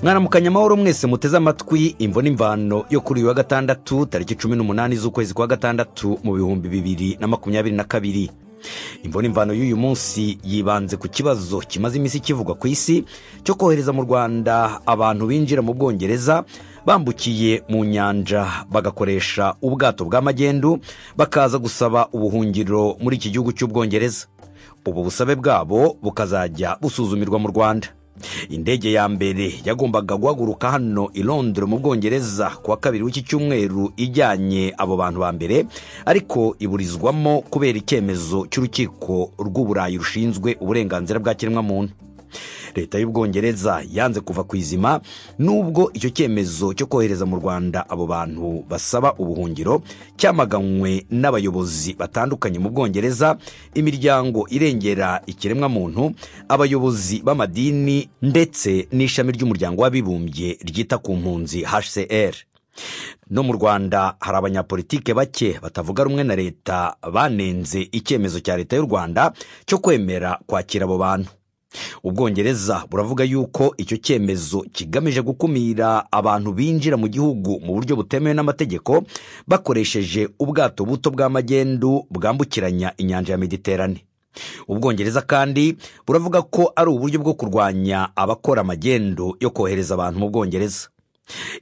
Mwaramukanya amahoro mwese muteze amatwi Imvo n'Imvano yo kuri uyu wa gatandatu, tariki 18 z'ukwezi kwa gatandatu mu 2022. Imvo n'Imvano y'uyu munsi yibanze ku kibazo kimaze iminsi kivugwa ku isi cyo kohereza mu Rwanda abantu binjira mu Bwongereza bambukiye mu nyanja, bagakoresha ubwato bw'amagendu, bakaza gusaba ubuhungiro muri iki gihugu cy'Ubwongereza. Ubu busabe bwabo bukazajya busuzumirwa mu Rwanda. Indege ya mbere yagombaga guhaguruka hano i Londres mu Bwongereza ku wa kabiri w'iki cyumweru ijyanye abo bantu ba mbere, ariko iburizwamo kubera icyemezo cy'urukiko rw'Uburayi rushinzwe uburenganzira bwa kiremwamuntu. Leta y'Ubwongereza yanze kuva ku izima nubwo icyo cyemezo cyo kohereza mu Rwanda abo bantu basaba ubuhungiro cyamaganywe n'abayobozi batandukanye mu Bwongereza, imiryango irengera ikiremwamuntu, abayobozi b'amadini ndetse n'ishami ry'Umuryango w'Abibumbye ryita ku mpunzi, HCR. No mu Rwanda hari abanyapolitike bake batavuga rumwe na leta banenze icyemezo cya Leta y'u Rwanda cyo kwemera kwakira abo bantu. Ubwongereza buravuga yuko icyo cyemezo kigamije gukumira abantu binjira mu gihugu mu buryo butemewe n'amategeko bakoresheje ubwato buto bw'amagendu bwambukiranya inyanja ya Mediterane. Ubwongereza kandi buravuga ko ari uburyo bwo kurwanya abakora amagendo yo kohereza abantu mu Bwongereza.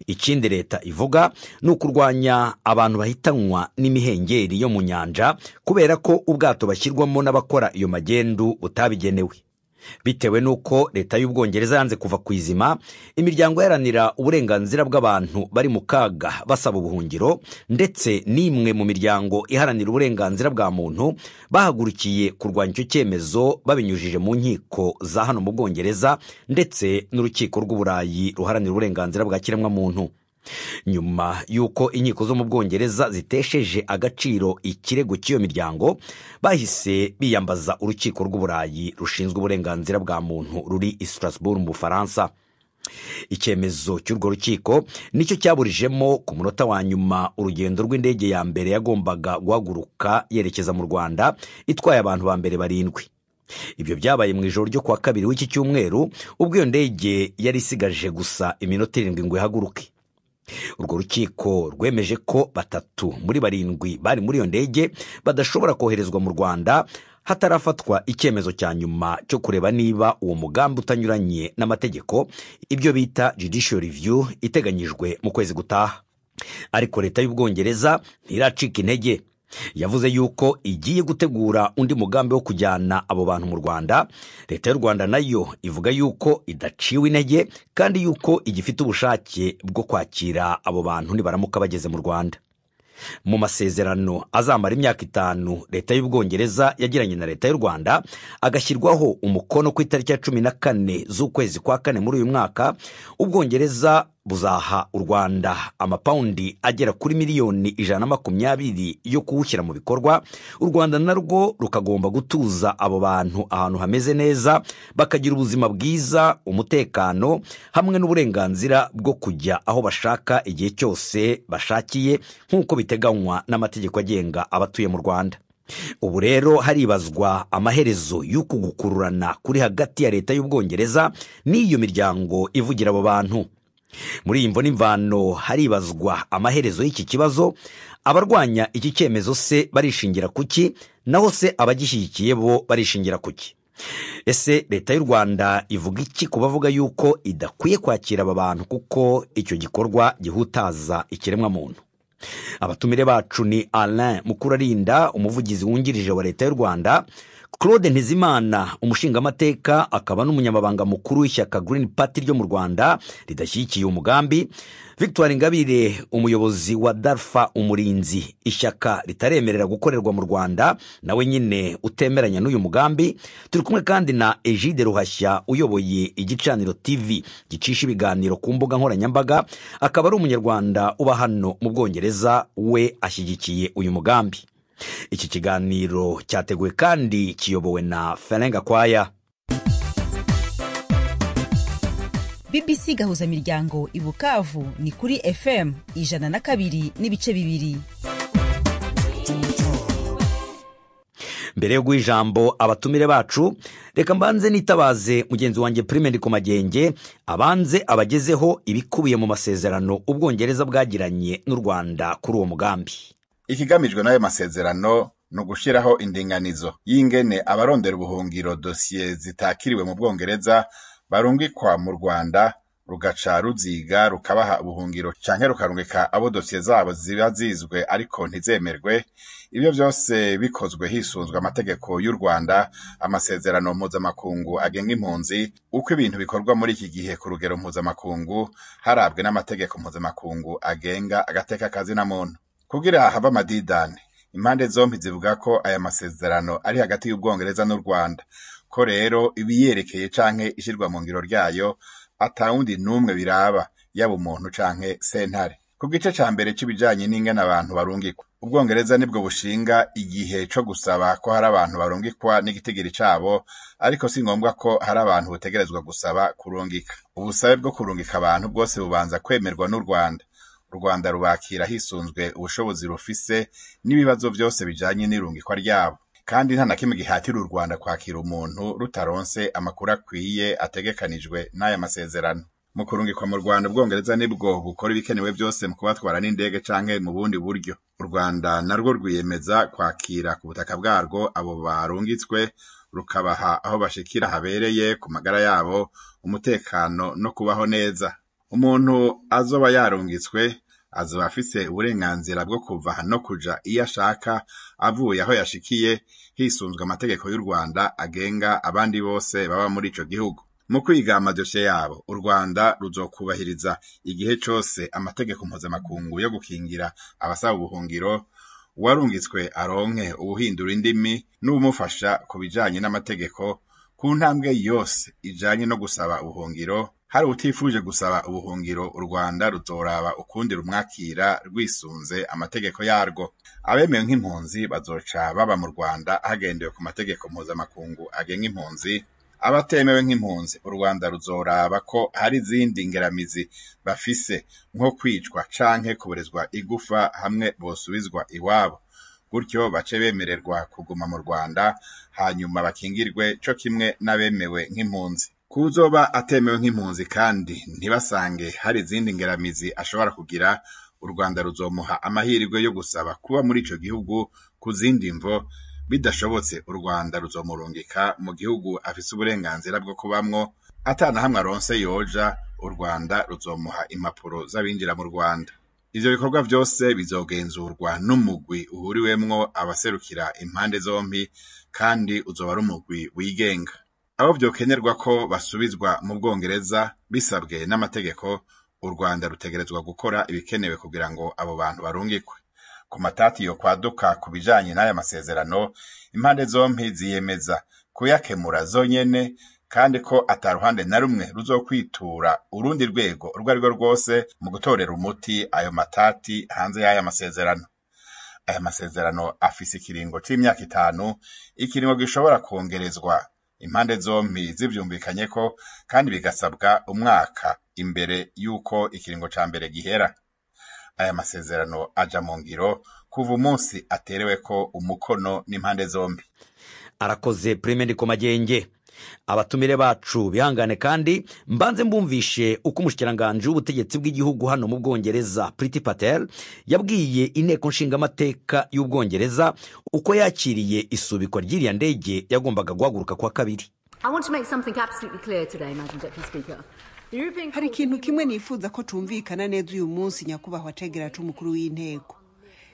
Ikindi leta ivuga ni ukurwanya abantu bahitanwa n'imihengeri yo mu nyanja, kubera ko ubwato bashyirwamo n'abakora iyo magendu butabigenewe. Bitewe n'uko Leta y'Ubwongereza yanze kuva ku izima, imiryango iharanira uburenganzira bw'abantu bari mu kaga basaba ubuhungiro ndetse n'imwe mu miryango iharanira uburenganzira bwa muntu bahagurukiye kurwanya icyo cyemezo babinyujije mu nkiko za hano mu Bwongereza ndetse n'Urukiko rw'Uburayi ruharanira uburenganzira bwa kiremwamuntu. Nyuma y'uko inkiko zo mu Bwongereza zitesheje agaciro ikirego cy'iyo miryango, bahise biyambaza Urukiko rw'Uburayi rushinzwe uburenganzira bwa muntu ruri i Strasbourg mu Bufaransa. Icyemezo cy'urwo rukiko nicyo cyaburijemo ku munota wa nyuma urugendo rw'indege ya mbere yagombaga guhaguruka yerekeza mu Rwanda itwaye abantu ba mbere barindwi. Ibyo byabaye mu ijoro ryo kuwa kabiri w'iki cyumweru, ubwo iyo ndege yari isigaje gusa iminota 7 ngo ihaguruke. Urwo rukiko rwemeje ko batatu muri barindwi bari muri iyo ndege badashobora koherezwa mu Rwanda hatarafatwa icyemezo cya nyuma cyo kureba niba uwo mugambi utanyuranye n'amategeko, ibyo bita judicial review iteganyijwe mu kwezi gutaha. Ariko Leta y'Ubwongereza ntiracika intege. Yavuze yuko igiye gutegura undi mugambi wo kujyana abo bantu mu Rwanda. Leta y'u Rwanda nayo ivuga yuko idaciwe intege kandi yuko igifite ubushake bwo kwakira abo bantu nibaramuka bageze mu Rwanda. Mu masezerano azamara imyaka 5 Leta y'Ubwongereza yagiranye na Leta y'u Rwanda, agashyirwaho umukono ku itariki ya 14 z'ukwezi kwa kane muri uyu mwaka, Ubwongereza buzaha u Rwanda amapawundi agera kuri miliyoni 120 yo kuwushyira mu bikorwa. U Rwanda narwo rukagomba gutuza abo bantu ahantu hameze neza, bakagira ubuzima bwiza, umutekano hamwe n'uburenganzira bwo kujya aho bashaka igihe cyose bashakiye, nk'uko biteganywa n'amategeko agenga abatuye mu Rwanda. Ubu rero haribazwa amaherezo y'uku gukururana kuri hagati ya Leta y'Ubwongereza n'iyo miryango ivugira abo bantu. Muri iyi Mvo n'Imvano haribazwa amaherezo y'iki kibazo. Abarwanya iki cyemezo se barishingira kuki? Naho se abagishyigikiye bo barishingira kuki? Ese Leta y'u Rwanda ivuga iki ku bavuga yuko idakwiye kwakira aba bantu kuko icyo gikorwa gihutaza ikiremwamuntu? Abatumire bacu ni Alain Mukurarinda, umuvugizi wungirije wa Leta y'u Rwanda, Claude Ntezimana, umushingamateka akaba n'umunyamabanga mukuru w'ishyaka Green Party ryo mu Rwanda ridashyigikiye umugambi, Victoire Ingabire, umuyobozi wa Dalfa Umurinzi, ishyaka ritaremerera gukorerwa mu Rwanda, nawe nyine utemeranya n'uyu mugambi. Turi kumwe kandi na Egide Ruhashya, uyoboye Igicaniro TV gicisha ibiganiro ku mbuga nkoranyambaga, akaba ari Umunyarwanda uba hano mu Bwongereza, we ashyigikiye uyu mugambi. Iki kiganiro cyateguwe kandi kiyobowe na Ferenga Kwaya. BBC Gahuzamiryango i Bukavu ni kuri FM 102.2. Mbere yo guha ijambo abatumire bacu, reka mbanze nitabaze mugenzi wanjye Prime Ndikumagenge, abanze abagezeho ibikubiye mu masezerano Ubwongereza bwagiranye n'u Rwanda kuri uwo mugambi. Ikigamijwe n'ayo masezerano ni ugushiraho indinganizo y'ingene abarondera ubuhungiro dosiye zitakiriwe mu Bwongereza barungikwa mu Rwanda, rugaca ruziga rukabaha ubuhungiro canke rukarungika abo dosiye zabo ziba zizwe ariko ntizemerwe. Ibyo vyose bikozwe hisunzwe amategeko y'u Rwanda, amasezerano mpuzamakungu agenga impunzi, uko ibintu bikorwa muri iki gihe ku rugero mpuzamakungu, harabwe n'amategeko mpuzamakungu agenga agateka kazina muntu. Kugira have amadidane, impande zompi zivuga ko aya masezerano ari hagati y'Ubwongereza n'u Rwanda, ko rero ibiyerekeye canke ishirwa mu ngiro ryayo atawundi n'umwe biraba, yaba umuntu canke sentare. Ku gice ca mbere c'ibijanye n'ingene abantu barungikwa, Ubwongereza nibwo bushinga igihe co gusaba ko hari abantu barungikwa n'igitigiri cabo, ariko si ngombwa ko hari abantu butegerezwa gusaba kurungika. Ubusabe bwo kurungika abantu bwose bubanza kwemerwa n'u Rwanda. U Rwanda rubakira hisunzwe ubushobozi rufise n'ibibazo vyose bijanye n'irungikwa ryabo, kandi nta na kimwe gihatira u Rwanda kwakira umuntu rutaronse amakuru akwiye ategekanijwe n'aya masezerano. Mu kurungikwa mu Rwanda, Ubwongereza nibwo bukora ibikenewe vyose mu kubatwara n'indege canke mu bundi buryo. U Rwanda narwo rwiyemeza kwakira ku butaka bwarwo abo barungitswe, rukabaha aho bashikira habereye ku magara yabo, umutekano no kubaho neza. Umuntu azoba yarungitswe azoba afise uburenganzira bwo kuva no kuja iyo ashaka avuye aho yashikiye, hisunzwe amategeko y'u Rwanda agenga abandi bose baba muri ico gihugu. Mu kwiga amadosiye yabo, u Rwanda ruzokubahiriza igihe cose amategeko mpuzamakungu yo gukingira abasaba ubuhungiro. Uwarungitswe aronke ubuhindura indimi n'ubumufasha ku bijanye n'amategeko ku ntambwe yose ijanye no gusaba ubuhungiro. Hari utifuje gusaba ubuhungiro, u Rwanda ruzoraba ukundi rumwakira rwisunze amategeko yarwo. Abemewe nk'impunzi bazoca baba mu Rwanda hagendewe ku mategeko mpuzamakungu agenga impunzi. Abatemewe nk'impunzi, u Rwanda ruzoraba ko hari izindi ngeramizi bafise nko kwicwa canke kuborezwa igufa hamwe bosubizwa iwabo, gutyo bace bemererwa kuguma mu Rwanda, hanyuma bakingirwe co kimwe n'abemewe nk'impunzi. Kuzoba atemewe nk'impunzi kandi ntibasange hari izindi ngeramizi ashobora kugira, u Rwanda ruzomuha amahirwe yo gusaba kuba muri ico gihugu ku zindi mvo. Bidashobotse, u Rwanda ruzomurungika mu gihugu afise uburenganzira bwo kubamwo. Atanahamwe aronse yoja, u Rwanda ruzomuha impapuro z'abinjira mu Rwanda. Ivyo bikorwa vyose bizogenzurwa n'umugwi uhuriwemwo abaserukira impande zompi, kandi uzoba ari umugwi wigenga. Abo vyokenerwa ko basubizwa mu Bwongereza bisabwe n'amategeko, u Rwanda rutegerezwa gukora ibikenewe kugira ngo abo bantu barungikwe. Ku matati yo kwaduka ku bijanye n'aya masezerano, impande zompi ziyemeza kuyakemura zonyene, kandi ko ata ruhande na rumwe ruzokwitura urundi rwego urwo arirwo rwose mu gutorera umuti ayo matati hanze y'aya masezerano. Aya masezerano afise ikiringo c'imyaka 5, ikiringo gishobora kwongerezwa impande zompi zivyumvikanyeko, kandi bigasabwa umwaka imbere y'uko ikiringo ca mbere gihera. Aya masezerano aja mu ngiro kuva umunsi atereweko umukono n'impande zombi. Arakoze Prime Ndikumagenge. Abatumire bacu bihangane, kandi mbanze mbumvishe uko umushikiranganji w'ubutegetsi bw'igihugu hano mu Bwongereza Priti Patel yabwiye inteko nshingamateka y'Ubwongereza uko yakiriye isubikwa ry'iriya ndege yagombaga guhaguruka kwa kabiri. Hari ikintu kimwe nifuza ko tumvikana neza uyu munsi, nyakubahwa cegera c'umukuru w'inteko.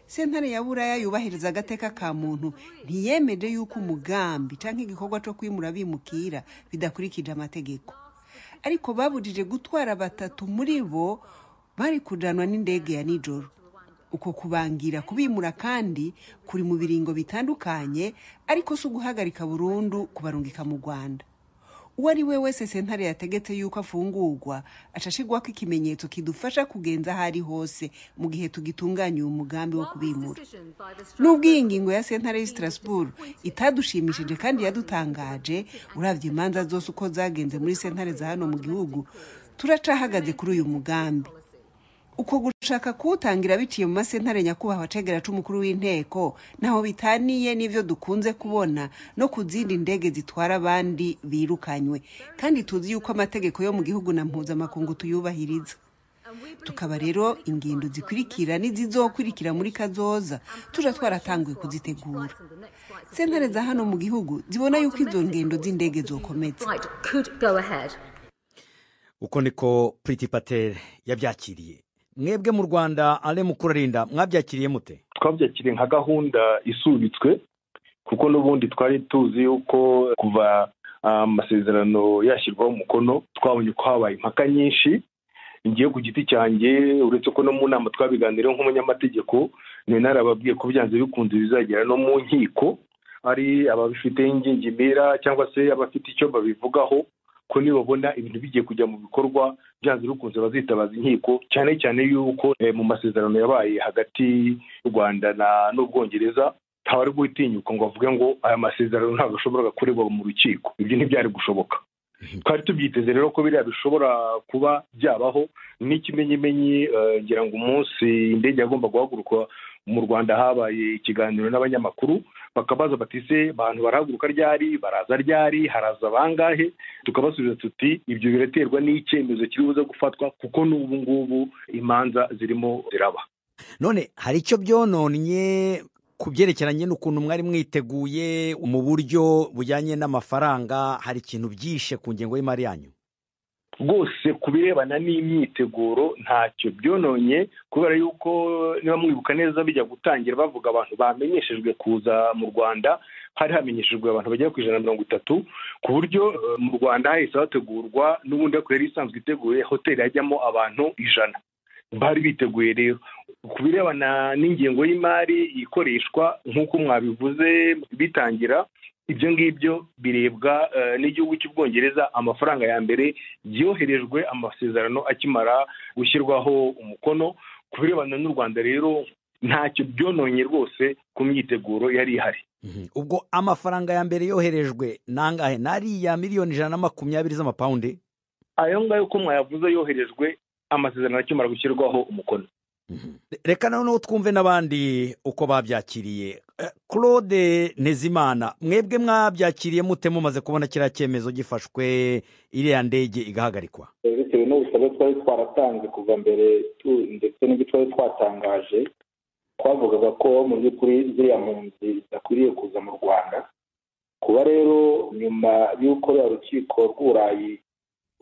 Sentare ya Buraya yubahiriza agateka ka muntu ntiyemeje yuko umugambi canke igikorwa co kwimura bimukira bidakurikije amategeko, ariko babujije gutwara batatu muri bo bari kujanwa n'indege ya nijoro. Uko kubangira kubimura kandi kuri mu biringo bitandukanye, ariko si uguhagarika burundu kubarungika mu Rwanda. Uwo ari we wese sentare yategetse yuko afungurwa acashirwako ikimenyetso kidufasha kugenza aho ari hose mu gihe tugitunganya uyu mugambi wo kubimura. Nubwo iyi ngingo ya sentare y'i Strasbourg itadushimishije kandi yadutangaje, uravye imanza zose uko zagenze muri sentare za hano mu gihugu, turacahagaze kuri uyu mugambi. Uko gushaka kuwutangira biciye mu masentare, nyakubahwa cegera c'umukuru w'inteko, naho bitaniye n'ivyo dukunze kubona no ku zindi ndege zitwara abandi birukanywe, kandi tuzi yuko amategeko yo mu gihugu na mpuzamakungu tuyubahiriza. Tukaba rero ingendo zikurikira n'izizokurikira muri kazoza tuja twaratanguye kuzitegura. Sentare za hano mu gihugu zibona yuko izo ngendo z'indege zokomeza. Uko niko Priti Patel yabyakiriye. Mwebwe mu Rwanda, Alain Mukurarinda, mwabyakiriye mute? Twabyakiriye nka gahunda isubitswe, kuko n'ubundi twari tuzi yuko kuva amasezerano yashyirwaho umukono twabonye ko habaye impaka nyinshi. Ngiye ku giti cyanjye, uretse ko no mu nama twabiganiriyeho nk'umunyamategeko, ni narababwiye ko byanze bikunze bizagera no mu nkiko, ari ababifite ingingimira cyangwa se abafite icyo babivugaho, ko nibabona ibintu bigiye kujya mu bikorwa byanze bikunze bazitabaza inkiko, cyane cyane yuko mu masezerano yabaye hagati y'u Rwanda n'Ubwongereza ntawari gutinyuka ngo avuge ngo aya masezerano ntabwo ashobora gukorerwa mu rukiko. Ibyo ntibyari gushoboka. Twari tubyiteze rero ko biriya bishobora kuba byabaho. N'ikimenyimenyi, ngira ngo umunsi indege yagomba guhaguruka mu Rwanda habaye ikiganiro n'abanyamakuru, bakabaza bati se abantu barahaguruka ryari, baraza ryari, haraza bangahe? Tukabasubiza tuti ibyo biraterwa n'icyemezo kiri buze gufatwa, kuko n'ubu ngubu imanza zirimo ziraba. None hari icyo byononnye ku byerekeranye n'ukuntu mwari mwiteguye mu buryo bujyanye n'amafaranga? Hari ikintu byishe ku ngengo y'imari yanyu? Rwose ku birebana n'imyiteguro ntacyo byononye, kubera yuko niba mwibuka neza bijya gutangira bavuga abantu bamenyeshejwe kuza mu Rwanda, hari hamenyeshejwe abantu bagera ku 130, ku buryo mu Rwanda hahise hategurwa n'ubundi ariko yari isanzwe iteguye hoteli yajyamo abantu 100 bari biteguye. Rero ku birebana n'ingengo y'imari ikoreshwa nk'uko mwabivuze bitangira, ibyo ngibyo birebwa n'igihugu cy'Ubwongereza. Amafaranga ya mbere yoherejwe amasezerano akimara gushyirwaho umukono. Ku birebana n'u Rwanda rero ntacyo byononye rwose ku myiteguro yari ihari. Ubwo amafaranga ya mbere yoherejwe nangahe? Nariya miliyoni 120 z'amapawundi? Ayo ngayo uko mwayavuze yoherejwe amasezerano akimara gushyirwaho umukono. Reka noneho twumve n'abandi uko babyakiriye. Claude Ntezimana, mwebwe mwabyakiriye mute mumaze kubona kiriya cyemezo gifashwe, iriya ndege igahagarikwa? Bitewe n'ubusabe twari twaratanze kuva mbere ndetse n'ibyo twari twatangaje, twavugaga ko mu by'ukuri ziriya mpunzi zidakwiriye kuza mu Rwanda. Kuba rero nyuma y'uko ruriya rukiko rw'Uburayi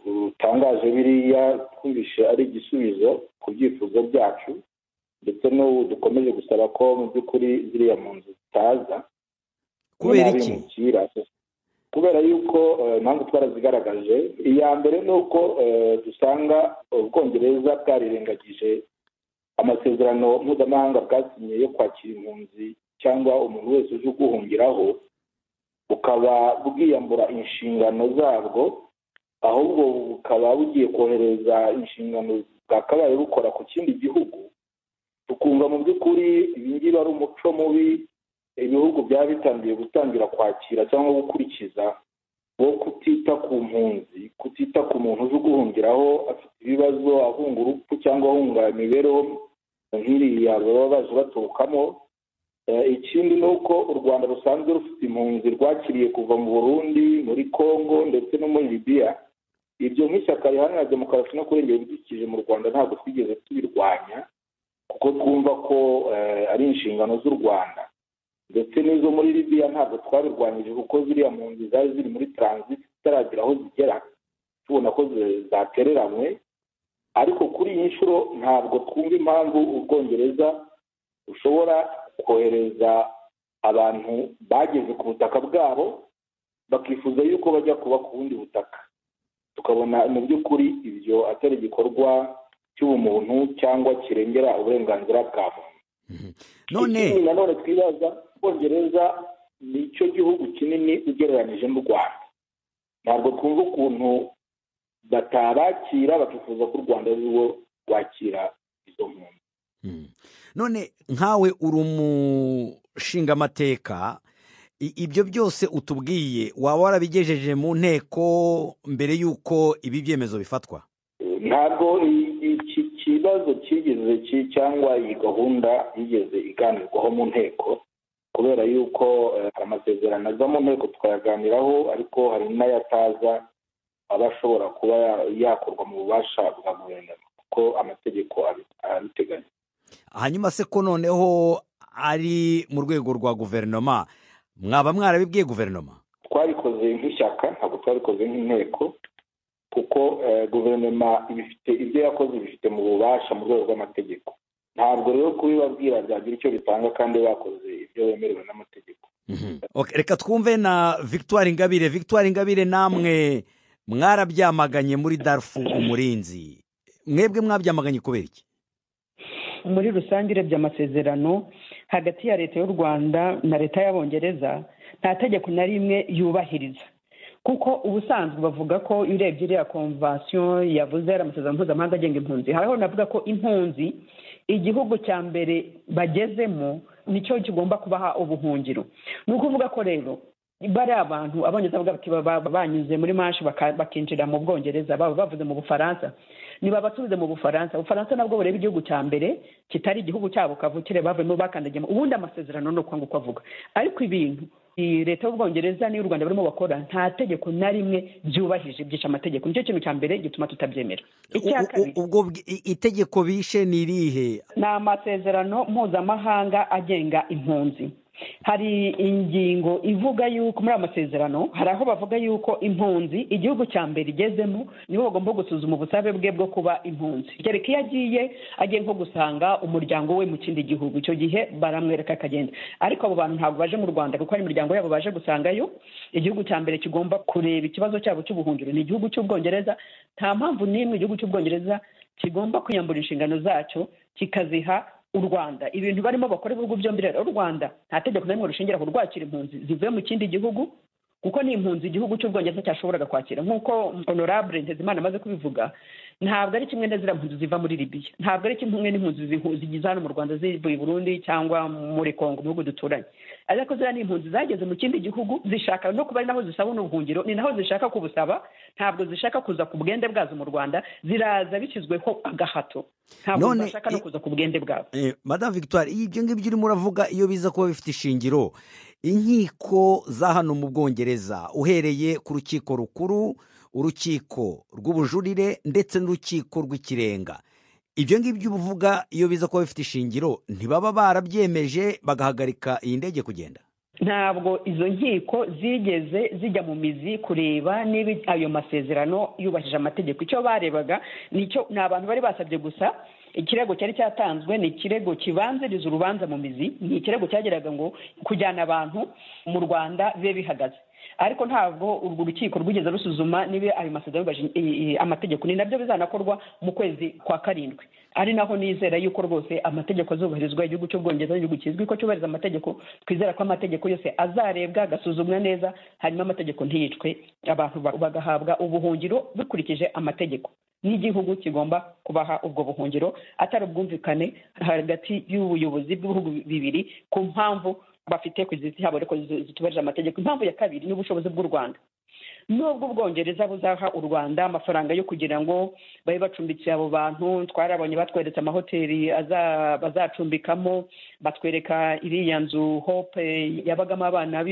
rutangaje biriya, twumvishe ari igisubizo ku byifuzo byacu, ndetse n'ubu dukomeje gusaba ko mu by'ukuri ziriya mpunzi zitaza. Kubera iki? Kubera yuko impamvu twarazigaragaje. Iya mbere ni uko dusanga Ubwongereza bwarirengagije amasezerano mpuzamahanga bwasinye yo kwakira impunzi cyangwa umuntu wese uje uguhungiraho, bukaba bwiyambura inshingano zabwo, ahubwo bukaba bugiye kohereza inshingano bwakabaye bukora ku kindi gihugu. Tukumva mu by'ukuri ibi ngibi ari umuco mubi ibihugu byaba bitangiye gutangira kwakira cyangwa gukurikiza, wo kutita ku mpunzi, kutita ku muntu uje uguhungiraho afite ibibazo, ahunga urupfu cyangwa ahunga imibereho nk'iriya baba baje baturukamo. Ikindi ni uko u Rwanda rusanzwe rufite impunzi rwakiriye kuva mu Burundi, muri Congo ndetse no muri Libya. Ibyo nk'ishyaka riharanira demokarasi no kurengera ibidukikije mu Rwanda ntabwo twigeze tubirwanya, kuko twumva ko ari inshingano z'u Rwanda. Ndetse n'izo muri Libya ntabwo twabirwanyije, kuko ziriya mpunzi zari ziri muri transit zitaragera aho zigera, tubona ko zatereranywe. Ariko kuri iyi nshuro ntabwo twumva impamvu Ubwongereza bushobora kohereza abantu bageze ku butaka bwabo bakifuza yuko bajya kuba ku bundi butaka. Tukabona mu by'ukuri ibyo atari igikorwa cy'ubumuntu cyangwa kirengera uburenganzira bwa muntu. None nanone twibaza, Ubwongereza nicyo gihugu kinini ugereranije n'u Rwanda, ntabwo twumva ukuntu batabakira bakifuza ko u Rwanda ari rwo rwakira izo mpunzi. None nkawe uri umushingamateka, ibyo byose utubwiye waba warabigejeje mu nteko mbere y'uko ibi byemezo bifatwa? Ntabwo iki kibazo kigeze cyangwa iyi gahunda yigeze iganirwaho mu nteko, kubera yuko hari amasezerano aza mu nteko tukayaganiraho, ariko hari n'ayataza aba ashobora kuba yakorwa mu bubasha bwa guverinoma kuko amategeko arabiteganya. Hanyuma se ko noneho ari mu rwego rwa guverinoma, mwaba mwarabibwiye guverinoma? Twabikoze nk'ishyaka, ntabwo twabikoze nk'inteko, kuko guverinoma ibifite ibyo yakoze bifite mu bubasha mu rwego rw'amategeko. Ntabwo rero kubibabwira byagira icyo bitanga kandi bakoze ibyo bemerewe n'amategeko. Reka twumve na Victoire Ingabire. Victoire Ingabire, namwe mwarabyamaganye muri Darfu Umurinzi, mwebwe mwabyamaganye kubera iki? Muri rusange urebye amasezerano hagati ya leta y'u Rwanda na leta y'Abongereza nta tegeko na rimwe yubahiriza, kuko ubusanzwe bavuga ko iyo urebye iriya konvansiyo yavuze ari amasezerano mpuzamahanga agenga impunzi, hariho navuga ko impunzi igihugu cya mbere bagezemo nicyo kigomba kubaha ubuhungiro. Ni ukuvuga ko rero bari abantu Abongereza bavuga bati banyuze muri manshi bakinjira mu Bwongereza, baba bavuze mu Bufaransa, niba basubize mu Bufaransa, Ubufaransa nabwo bureba igihugu cya mbere kitari igihugu cyabo kavukire bavuyemo bakandagiyemo. Ubundi amasezerano ni uko nguko avuga, ariko ibintu leta y'Ubwongereza n'iy'u Rwanda barimo bakora nta tegeko na rimwe byubahije, byica amategeko. Nicyo kintu cya mbere gituma tutabyemera. Ubwo itegeko bishe ni irihe? Ni amasezerano mpuzamahanga agenga impunzi. Hari ingingo ivuga yuko muri amasezerano hari aho bavuga yuko impunzi igihugu cya mbere igezemo nibo bagomba gusuzuma ubusabe bwe bwo kuba impunzi. Kereka iyo agiye nko gusanga umuryango we mu kindi gihugu, icyo gihe baramwereka akagenda. Ariko abo bantu ntabwo baje mu Rwanda kuko ari imiryango yabo baje gusangayo. Igihugu cya mbere kigomba kureba ikibazo cyabo cy'ubuhungiro ni igihugu cy'Ubwongereza. Nta mpamvu n'imwe igihugu cy'Ubwongereza kigomba kwiyambura inshingano zacyo kikaziha u Rwanda. Ibintu barimo bakora ibihugu byombi rero, u Rwanda nta tegeko na rimwe rushingira ku rwakira impunzi zivuye mu kindi gihugu, kuko ni impunzi igihugu cy'Ubwongereza cyashoboraga kwakira. Nk'uko Honorable Ntezimana amaze kubivuga, ntabwo ari kimwe na ziriya mpunzi ziva muri Libya, ntabwo ari kimwe n'impunzi zigize hano mu Rwanda zivuye i Burundi cyangwa muri Kongo, mu bihugu duturanye. Ariko ziriya ni impunzi zageze mu kindi gihugu zishaka no kuba ari naho zisaba ubuhungiro, ni naho zishaka kubusaba, ntabwo zishaka kuza ku bwende bwazo mu Rwanda, ziraza bishyizweho agahato, ntabwo zishaka no kuza ku bwende bwabo. Madame Victoire, ibyo ngibyo urimo uravuga iyo biza kuba bifite ishingiro, inkiko za hano mu Bwongereza uhereye ku rukiko rukuru, urukiko rw'ubujurire ndetse n'urukiko rw'ikirenga, ibyo ngibyo uvuga iyo biza kuba bifite ishingiro ntibaba barabyemeje bagahagarika iyi ndege kugenda? Ntabwo izo nkiko zigeze zijya mu mizi kureba niba ayo masezerano yubahirije amategeko. Icyo barebaga nicyo ni abantu bari basabye gusa. Ikirego cyari cyatanzwe ni ikirego kibanziriza urubanza mu mizi, ni ikirego cyageraga ngo kujyana abantu mu Rwanda bibe bihagaze. Ariko ntabwo urwo rukiko rwigeze rusuzuma niba ayo masezerano yubahirije amategeko. Ni nabyo bizanakorwa mu kwezi kwa 7, ari naho nizera yuko rwose amategeko azubahirizwa. Igihugu cy'Ubwongereza igihugu kizwi ko cyubahiriza amategeko, twizera ko amategeko yose azarebwa agasuzumwa neza, hanyuma amategeko ntiyicwe, abantu bagahabwa ubuhungiro bikurikije amategeko. N'igihugu kigomba kubaha ubwo buhungiro atari ubwumvikane hagati y'ubuyobozi bw'ibihugu bibiri ku mpamvu bafite ku giti cyabo ariko zitubahirije amategeko. Impamvu ya kabiri ni ubushobozi bw'u Rwanda. Nubwo Ubwongereza buzaha u Rwanda amafaranga yo kugira ngo babe bacumbikiye abo bantu, twarabonye batweretse amahoteli bazacumbikamo, batwereka iriya nzu Hope yabagamo abana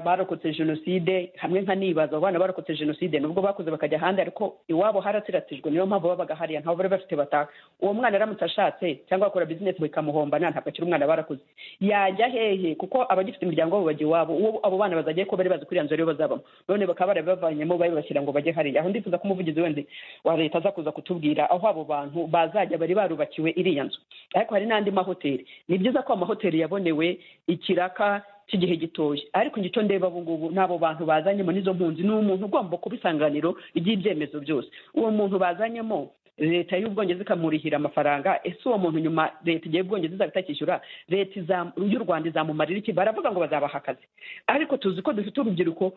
barokotse jenoside, hamwe nka nibaza abana barokotse jenoside nubwo bakuze bakajya ahandi, ariko iwabo haratsiratijwe, niyo mpamvu babaga hariya ntaho bari bafite bataha. Uwo mwana aramutse ashatse cyangwa akora business bikamuhomba, ntabwo akiri umwana barakuze, yajya hehe? Kuko abagifite imiryango babo bajya iwabo, abo bana bazagiye ko bari bazi kuri iyo nzu ariyo bazabamo, none bakaba barabavanyemo babibashyira ngo bajye hariya. Aho ndifuza ko umuvugizi wenda wa leta aza kuza kutubwira aho abo bantu bazajya bari barubakiwe iriya nzu. Ariko hari n'andi mahoteli. Ni byiza ko amahoteli yabonewe ikiraka cy'igihe gitoya, ariko icyo ndeba ubu ngubu n'abo bantu bazanyemo n'izo mpunzi ni umuntu ugomba kuba isanganiro ry'ibyemezo byose. Uwo muntu bazanyemo leta y'Ubwongereza ikamurihira amafaranga, ese uwo muntu nyuma leta igiye Ubwongereza izaba itakishyura, leta y'u Rwanda izamumarira iki? Baravuga ngo bazabaha akazi, ariko tuzi ko dufite urubyiruko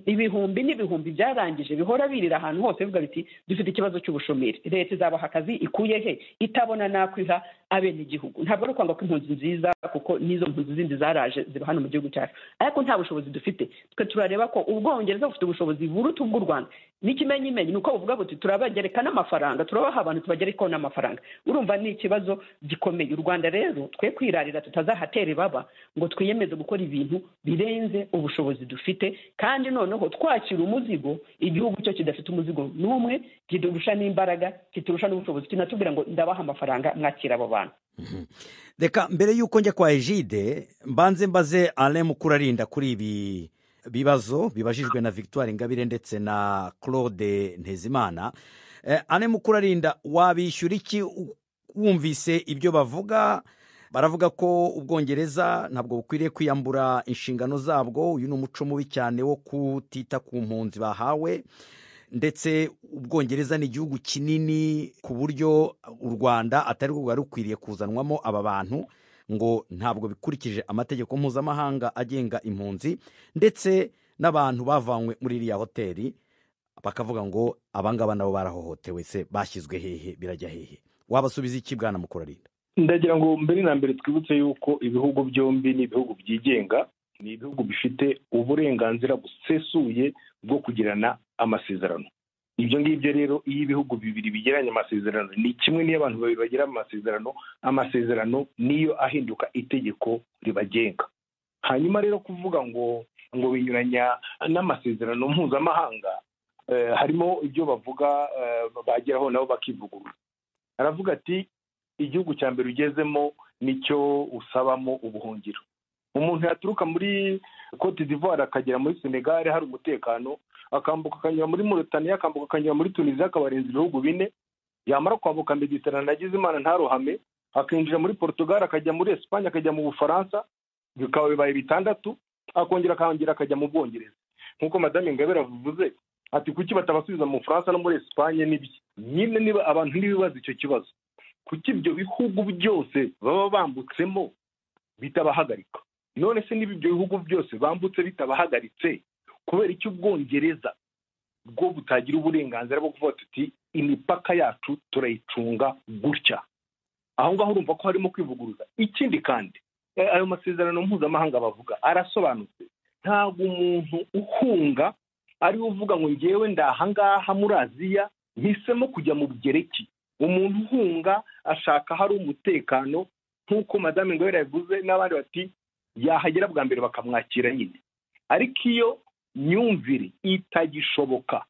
Ibihumbi n'ibihumbi byarangije bihora birira ahantu hose bivuga biti dufite ikibazo cy'ubushomeri, leta izabaha akazi ikuye he itabona nakwiha abenegihugu? Ntabwo ari ukwanga ko impunzi nziza, kuko n'izo mpunzi zindi zaraje ziba hano mu gihugu cyacu, ariko nta bushobozi dufite. Twe turareba ko Ubwongereza bufite ubushobozi buruta ubw'u Rwanda. N'ikimenyimenyi ni uko buvuga buti turabagereka n'amafaranga, turabaha abantu tubagerekaho n'amafaranga. Urumva ni ikibazo gikomeye. U Rwanda rero twe kwirarira tutazahatera ibaba ngo twiyemeze gukora ibintu birenze ubushobozi dufite, kandi noneho twakira umuzigo igihugu cyo kidafite umuzigo n'umwe, kiturusha n'imbaraga, kiturusha n'ubushobozi, kinatubwira ngo ndabaha amafaranga mwakira abo bantu. Reka mbere y'uko njya kwa Egide mbanze mbaze Alain Mukurarinda kuri ibi bibazo bibajijwe na Victoire Ingabire ndetse na Claude Ntezimana. Alain Mukurarinda, wabishyura iki wumvise ibyo bavuga? Baravuga ko Ubwongereza ntabwo bukwiriye kwiyambura inshingano zabwo, uyu ni umuco mubi cyane wo kutita ku mpunzi bahawe, ndetse Ubwongereza ni igihugu kinini ku buryo u Rwanda atari rwo rwari rukwiriye kuzanwamo aba bantu, ngo ntabwo bikurikije amategeko mpuzamahanga agenga impunzi, ndetse n'abantu bavanywe muri iriya hoteli bakavuga ngo abangaba nabo barahohotewe, se bashyizwe hehe, birajya hehe? Wabasubiza iki bwana Mukurarinda? Ndagira ngo mbere na mbere twibutse yuko ibihugu byombi ni ibihugu byigenga, ni ibihugu bifite uburenganzira busesuye bwo kugirana amasezerano. Ibyo ngibyo rero iyo ibihugu bibiri bigiranye amasezerano ni kimwe n'iyo abantu babiri bagira amasezerano, amasezerano niyo ahinduka itegeko ribagenga. Hanyuma rero kuvuga ngo binyuranya n'amasezerano mpuzamahanga, harimo ibyo bavuga bageraho nabo bakivugurura. Aravuga ati igihugu cya mbere ugezemo nicyo usabamo ubuhungiro. Umuntu yaturuka muri Cote d'Ivoire akagera muri Senegal hari umutekano, akambuka akanyura muri Mauritania, akambuka akanyura muri Tunisia, akabarenza ibihugu bine, yamara kwambuka Mediterane agize Imana ntarohame, akinjira muri Portugal, akajya muri Espagne, akajya mu Bufaransa, bikaba bibaye 6, akongera akongera akajya mu Bwongereza. Nkuko Madame Ingabire avuze ati kuki batabasubiza mu Bufaransa no muri Espagne n'ibyo nyine, niba abantu ntibibaza icyo kibazo, kuki ibyo bihugu byose baba bambutsemo bitabahagarika? None se niba ibyo bihugu byose bambutse bitabahagaritse, kubera icyo Ubwongereza bwo butagira uburenganzira bwo kuvuga tuti imipaka yacu turayicunga gutya? Aho ngaho urumva ko harimo kwivuguruza. Ikindi kandi ayo masezerano mpuzamahanga bavuga arasobanutse. Ntabwo umuntu uhunga ari uvuga ngo ngewe ndahangaha muri Aziya mpisemo kujya mu Bugereki. Umuntu uhunga ashaka hari umutekano, nk'uko Madame Ingabire yabivuze n'abandi bati yahagera bwa mbere bakamwakira nyine. Ariko iyo myumvire itagishoboka,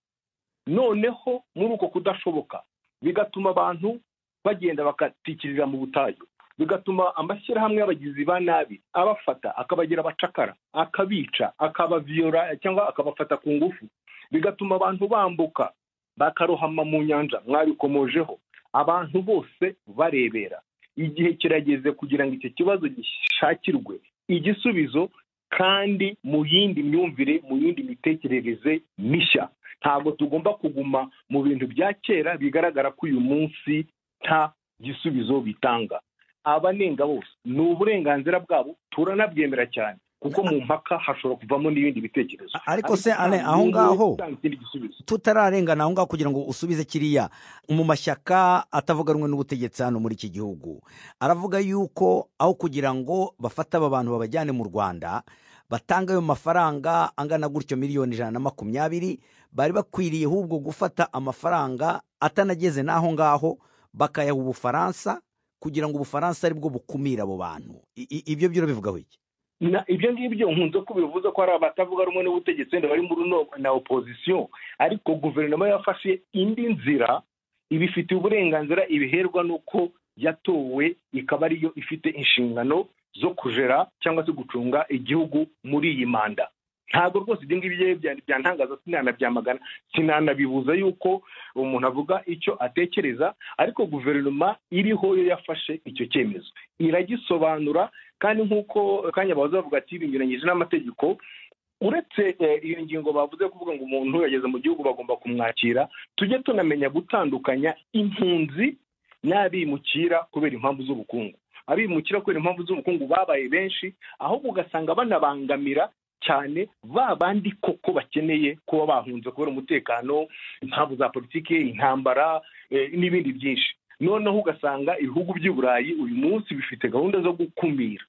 noneho muri uko kudashoboka bigatuma abantu bagenda bakatikirira mu butayu, bigatuma amashyirahamwe y'abagizi ba nabi abafata akabagira abacakara, akabica, akabaviyora cyangwa akabafata ku ngufu, bigatuma abantu bambuka bakarohama mu nyanja. Mwabikomojeho, abantu bose barebera. Igihe kirageze kugira ngo icyo kibazo gishakirwe igisubizo, kandi mu yindi myumvire, mu yindi mitekerereze mishya. Ntabwo tugomba kuguma mu bintu bya kera bigaragara ko uyu munsi nta gisubizo bitanga. Abanenga bose ni uburenganzira bwabo, turanabwemera cyane, kuko mu mpaka hashobora kuvamo n'ibindi bitekerezo. Ariko se Alain, aho ngaho tutararengana aho ngaho kugira ngo usubize kiriya, mu mashyaka atavuga rumwe n'ubutegetsi hano muri iki gihugu aravuga yuko aho kugira ngo bafate aba bantu babajyane mu Rwanda batanga ayo mafaranga angana gutyo 120,000,000, bari bakwiriye ahubwo gufata amafaranga atanageze n'aho ngaho bakayaha Ubufaransa kugira ngo Ubufaransa aribwo bukumira abo bantu. Ibyo byo bivugaho iki? Ibyo ngibyo nkunze ko bivuze ko hari abatavuga rumwe n'ubutegetsi wenda bari muri na opposition, ariko guverinoma yafashe indi nzira ibifitiye uburenganzira, ibiherwa nuko yatowe ikaba ariyo ifite inshingano zo kujera cyangwa se gucunga igihugu muri iyi manda. Ntabwo rwose ibyo ngibyo byantangaza, sinanabyamagana, sinanabibuza yuko umuntu avuga icyo atekereza, ariko guverinoma iriho yo yafashe icyo cyemezo iragisobanura. Kandi nk'uko kanya bahoze bavuga ati binyuranyije n'amategeko, uretse iyo ngingo bavuze kuvuga ngo umuntu yageze mu gihugu bagomba kumwakira, tujye tunamenya gutandukanya impunzi n'abimukira kubera impamvu z'ubukungu. Abimukira kubera impamvu z'ubukungu babaye benshi, ahubwo ugasanga banabangamira Cyane ba bandi koko bakeneye kuba bahunze kubera umutekano, impamvu za politiki, intambara n'ibindi byinshi. Noneho ugasanga ibihugu by'i Burayi uyu munsi bifite gahunda zo gukumira.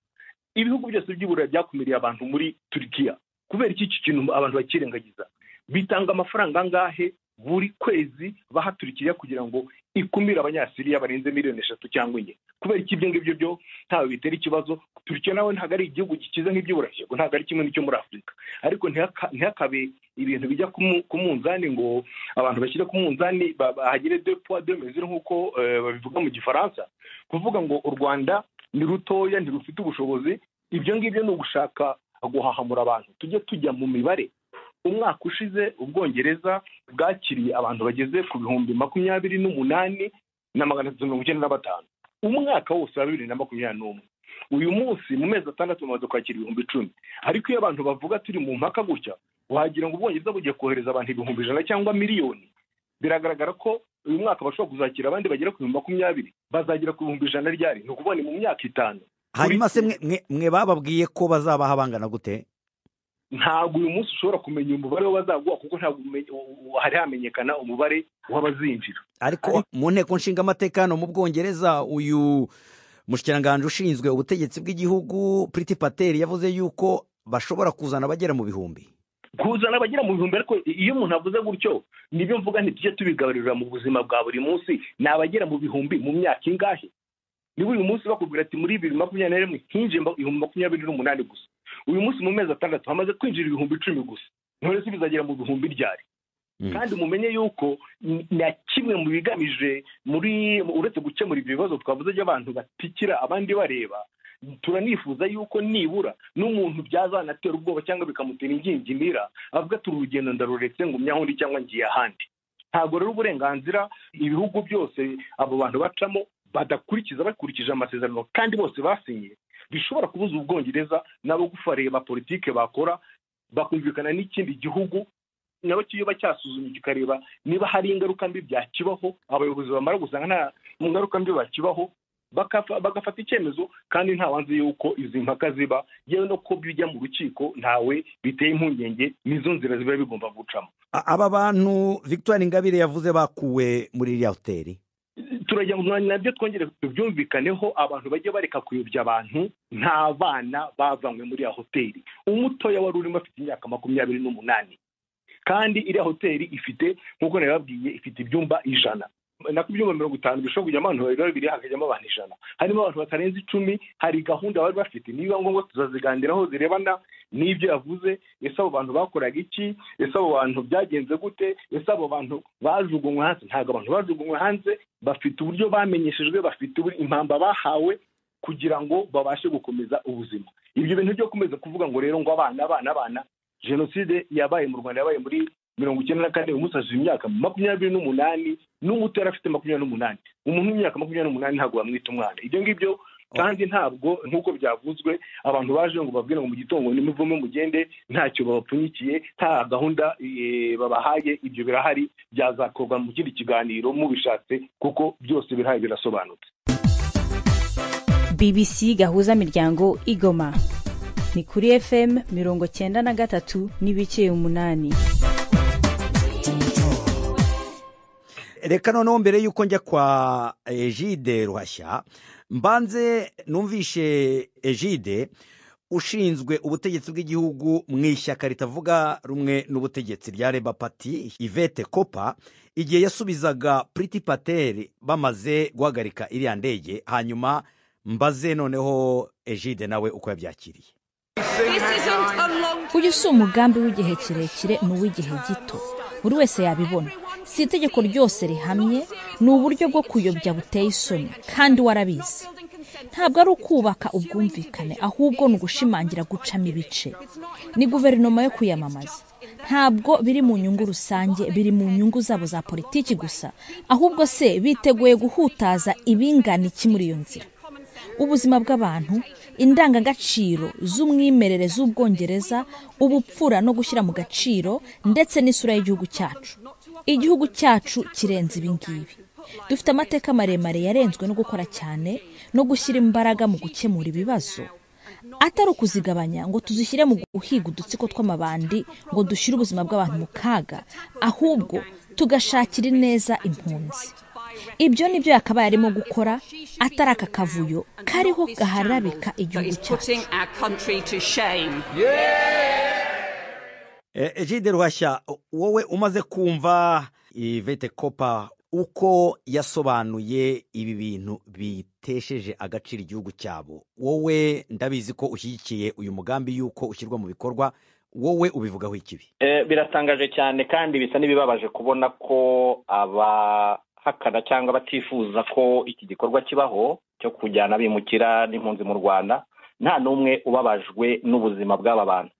Ibihugu byose by'i Burayi byakumiriye abantu muri Turikiya. Kubera iki kintu abantu bakirengagiza? Bitanga amafaranga angahe buri kwezi baha Turikiya kugira ngo ikumire Abanyasiriya barenze 3 miliyoni cyangwa 4? Kubera iki ibyo ngibyo byo ntawe bitera ikibazo? Turikiya nawe ntabwo ari igihugu gikize nk'iby'Uburayi, ntabwo ari kimwe n'icyo muri Afurika, ariko ntihakabe ibintu bijya ku munzani ngo abantu bashyire ku munzani, bahagire deux poids deux mesures nk'uko babivuga mu Gifaransa. Kuvuga ngo u Rwanda ni rutoya, ntirufite ubushobozi, ibyo ngibyo ni ugushaka guhahamura abantu. Tujye tujya mu mibare. Umwaka ushize Ubwongereza bwakiriye abantu bageze ku 28,395, umwaka wose wa 2021. Uyu munsi mu mezi 6 bamaze kwakira 10,000. Ariko iyo abantu bavuga turi mu mpaka gutya, wagira ngo Ubwongereza bugiye kohereza abantu 100,000 cyangwa miliyoni. Biragaragara ko uyu mwaka bashobora kuzakira abandi bagera ku 20,000. Bazagera ku 100,000 ryari? Ni ukuvuga ni mu myaka 5. Hanyuma se mwe bababwiye ko bazabaha bangana gute? Ntabwo uyu munsi ushobora kumenya umubare w'abazaguha, kuko ntabwo hari hamenyekana umubare w'abazinjira. Ariko mu nteko nshingamateka hano mu Bwongereza, uyu mushyikiranganje ushinzwe ubutegetsi bw'igihugu, Priti Patel, yavuze yuko bashobora kuzana abagera mu bihumbi. Kuzana abagera mu bihumbi, ariko iyo umuntu avuze gutyo, nibyo mvuga, ntitujye tubigaburira mu buzima bwa buri munsi. Ni abagera mu bihumbi mu myaka ingahe? Niba uyu munsi bakubwira ati muri 2021 hinjiye 28,000 gusa, uyu munsi mu mezi 6 hamaze kwinjira 10,000 gusa, none se bizagera mu bihumbi ryari? Kandi mumenye yuko na kimwe mu bigamije muri uretse gukemura ibyo bibazo twavuze by'abantu batikira abandi bareba, turanifuza yuko nibura n'umuntu byazanatera ubwoba cyangwa bikamutera ingingimira, avuga ati urugendo ndaruretse, ngumye aho ndi cyangwa ngiye ahandi. Ntabwo rero uburenganzira ibihugu byose abo bantu bacamo badakurikiza, bakurikije amasezerano kandi bose basinye, bishobora kubuza Ubwongereza nabo gufareba politike bakora bakumvikana n'ikindi gihugu nabo kiyoba cyasuzumye, kikareba niba hari ingaruka mbi byakibaho. Abayobozi bamara gusanga nta ngaruka mbi bakibaho, bagafata icyemezo. Kandi ntawanze yuko izi mpaka ziba, yewe no ko bijya mu rukiko, ntawe biteye impungenge, nizo nzira ziba bigomba gucamo. Aba bantu Victoire Ingabire yavuze bakuwe muri iriya hoteli? Turajya mu nabyo, twongere tubyumvikaneho. Abantu bajye bareka kuyobya abantu. Nta bana bavanywe muri iriya hoteli. Umutoya wari urimo afite imyaka 28. Kandi iriya hoteli ifite, nk'uko nabibabwiye, ifite ibyumba 100, nako ibyumba 50 bishobora kujyamo abantu babiri babiri, hakajyamo abantu 100, harimo abantu batarenze 10. Hari gahunda bari bafite, niba ngombwa tuzaziganiraho, zirebana n'ibyo yavuze. Ese abo bantu bakoraga iki? Ese abo bantu byagenze gute? Ese abo bantu bajugunywe hanze? Ntabwo abantu bajugunywe hanze. Bafite uburyo bamenyeshejwe, bafite impamba bahawe kugira ngo babashe gukomeza ubuzima. Ibyo bintu byo komeza kuvuga ngo rero ngo abana, abana, abana, jenoside yabaye mu Rwanda yabaye muri 94. Uyu munsi hashize imyaka 28, n'umuto yari afite 28. Umuntu w'imyaka 28 ntabwo bamwita umwana, ibyo ngibyo. Kandi ntabwo, nk'uko byavuzwe, abantu baje ngo babwire ngo mu gitondo nimuvume mugende, ntacyo babapfunyikiye, nta gahunda babahaye. Ibyo birahari, byazakorwa mu kindi kiganiro mubishatse, kuko byose birahari, birasobanutse. BBC Gahuza Miryango Igoma ni kuri FM 93.8. Reka noneho mbere y'uko njya kwa Egide Ruhashya, mbanze numvishe Egide ushinzwe ubutegetsi bw'igihugu mu ishyaka ritavuga rumwe n'ubutegetsi rya Labour Party, Yvette Cooper, igihe yasubizaga Priti Patel bamaze guhagarika iriya ndege. Hanyuma mbaze noneho Egide nawe uko yabyakiriye. Uyu si umugambi w'igihe kirekire, ni uw'igihe gito. Buri wese yabibona. Si itegeko ryose rihamye, ni uburyo bwo kuyobya buteye isoni, kandi warabizi. Ntabwo ari ukubaka ubwumvikane, ahubwo ni ugushimangira gucamo ibice. Ni guverinoma yo kwiyamamaza. Ntabwo biri mu nyungu rusange, biri mu nyungu zabo za politiki gusa. Ahubwo se biteguye guhutaza ibingana iki muri iyo nzira? Ubuzima bw'abantu, indangagaciro z'umwimerere z'Ubwongereza, ubupfura no gushyira mu gaciro, ndetse n'isura y'igihugu cyacu. Igihugu cyacu kirenze ibi ngibi. Dufite amateka maremare yarenzwe no gukora cyane no gushyira imbaraga mu gukemura ibibazo. Atari ukuzigabanya ngo tuzishyire mu guhiga udutsiko tw'amabandi ngo dushyire ubuzima bw'abantu mu kaga, ahubwo tugashakira neza impunzi. Ibyo nibyo yakabaye arimo gukora, atari aka kavuyo kariho gaharabika igihugu cyacu. Egide Ruhashya, wowe umaze kumva Yvette Cooper uko yasobanuye ibi bintu bitesheje agaciro igihugu cyabo, wowe ndabizi ko ushyigikiye uyu mugambi y'uko ushyirwa mu bikorwa, wowe ubivugaho ikibi? Biratangaje cyane kandi bisa n'ibibabaje kubona ko abahakana cyangwa batifuza ko iki gikorwa kibaho cyo kujyana abimukira n'impunzi mu Rwanda, nta n'umwe ubabajwe n'ubuzima bw'aba bantu.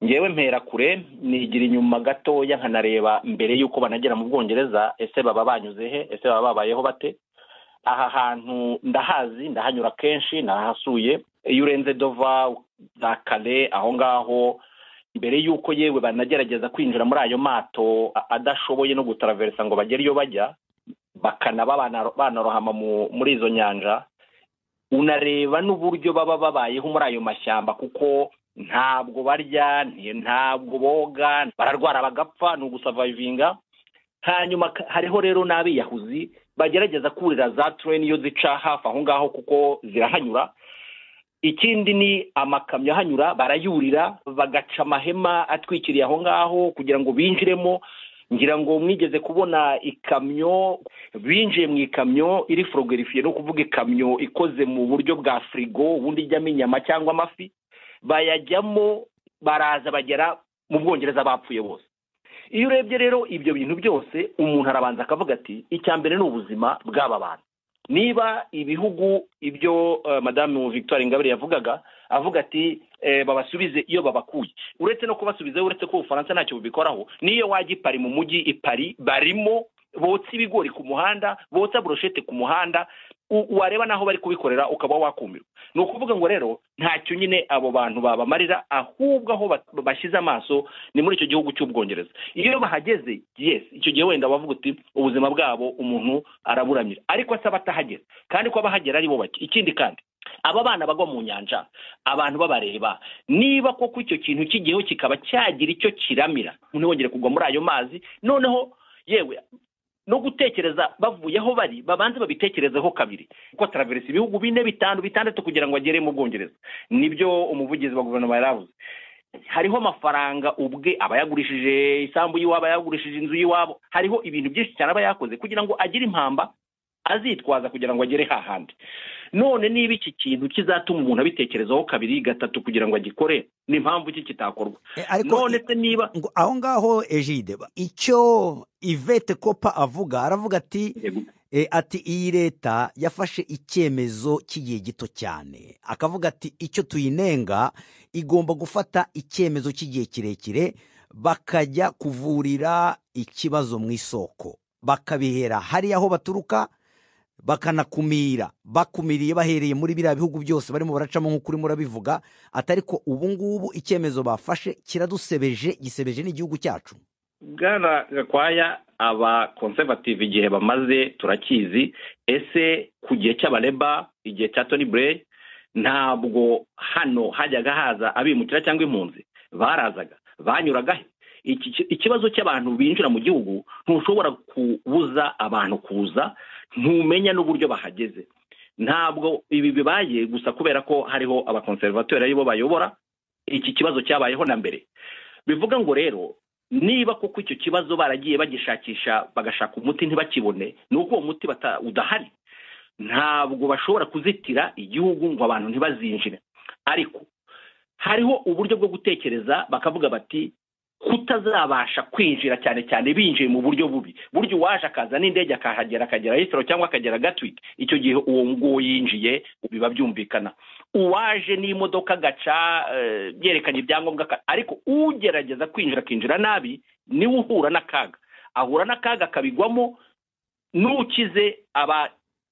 Ngewe mpera kure nigira inyuma gatoya nkanareba mbere y'uko banagera mu Bwongereza, ese baba banyuze he, ese baba babayeho bate? Aha hantu ndahazi, ndahanyura kenshi, nahasuye. Iyo urenze Dova za Calais aho ngaho, mbere y'uko yewe banagerageza kwinjira muri ayo mato adashoboye no gutaraversa ngo bagere iyo bajya, bakanaba banarohama muri izo nyanja, unareba n'uburyo baba babayeho muri ayo mashyamba, kuko ntabwo barya, ntabwo boga, bararwara bagapfa, ni ugusavayivinga. Hanyuma hariho rero n'abiyahuzi bagerageza kurira za train iyo zica hafi aho ngaho kuko zirahanyura. Ikindi ni amakamyo ahanyura, barayurira bagaca amahema atwikiriye aho ngaho kugira ngo binjiremo. Ngira ngo mwigeze kubona ikamyo, binjiye mu ikamyo iri frigorifiye, no kuvuga ikamyo ikoze mu buryo bwa frigo, ubundi ijyamo inyama cyangwa amafi, bayajyamo baraza bagera mu Bwongereza bapfuye bose. Iyo urebye rero ibyo bintu byose, umuntu arabanza akavuga ati icya mbere ni ubuzima bw'aba bantu. Niba ibihugu ibyo Madame Victoire Ingabire yavugaga, avuga ati babasubize iyo babakuye, uretse no kubasubiza, uretse ko Ubufaransa ntacyo bubikoraho, niyo wajya i Paris mu mujyi i Paris barimo botsa ibigori ku muhanda, botsa brochette ku muhanda, wareba naho bari kubikorera ukaba wakumirwa. Ni ukuvuga ngo rero ntacyo nyine abo bantu babamarira, ahubwo aho bashyize amaso ni muri icyo gihugu cy'Ubwongereza. Iyo bahageze, yes, icyo gihe wenda bavuga uti ubuzima bwabo umuntu araburamira, ariko asaba atahageze, kandi ko abahagera ari bo bake. Ikindi kandi aba bana bagwa mu nyanja abantu babareba, niba koko icyo kintu kigiyeho kikaba cyagira icyo kiramira, ntibongere kugwa muri ayo mazi. Noneho yewe no gutekereza bavuyeho bari, babanze babitekerezeho kabiri, kuko traverse ibihugu 4, 5, 6 kugira ngo agere mu Bwongereza. Nibyo umuvugizi wa guverinoma yaravuze. Hariho amafaranga ubwe aba yagurishije isambu y'iwabo, aba yagurishije inzu y'iwabo, hariho ibintu byinshi cyane aba yakoze kugira ngo agire impamba azitwaza kugira ngo agere hahandi. None niba iki kintu kizatuma umuntu abitekerezaho kabiri gatatu kugira ngo agikore, ni impamvu iki kitakorwa? None se niba aho ngaho Egide, icyo Yvette Cooper avuga, aravuga ati ati iyi leta yafashe icyemezo cy'igihe gito cyane, akavuga ati icyo tuyinenga igomba gufata icyemezo cy'igihe kirekire, bakajya kuvurira ikibazo mu isoko, bakabihera hariya aho baturuka, bakanakumira, bakumiriye bahereye muri biriya bihugu byose barimo baracamo nk'uko urimo urabivuga, atari ko ubu ngubu icyemezo bafashe kiradusebeje, gisebeje n'igihugu cyacu. Bwana Gakwaya, aba conservative igihe bamaze turakizi. Ese ku gihe cy'abareba, igihe cya Tony Blair, ntabwo hano hajyaga haza abimukira cyangwa impunzi? Barazaga, banyuraga he? Ikibazo cy'abantu binjira mu gihugu, ntushobora kubuza abantu kuza, ntumenya n'uburyo bahageze. Ntabwo ibi bibaye gusa kubera ko hariho abakonservateur aribo bayobora, iki kibazo cyabayeho na mbere. Bivuga ngo rero niba koko icyo kibazo baragiye bagishakisha bagashaka umuti ntibakibone, nuko uwo muti udahari, ntabwo bashobora kuzitira igihugu ngo abantu ntibazinjire. Ariko hariho uburyo bwo gutekereza bakavuga bati kutazabasha kwinjira cyane cyane binjiye mu buryo bubi, buryo waje akaza n'indege akahagera akagera Heathrow cyangwa akagera Gatwick, icyo gihe uwo nguwo yinjiye biba byumvikana. Uwaje n'imodoka gaca byerekanye ibyangombwa, ariko ugerageza kwinjira akinjira nabi niwe uhura n'akaga, ahura n'akaga akabigwamo, n'ukize aba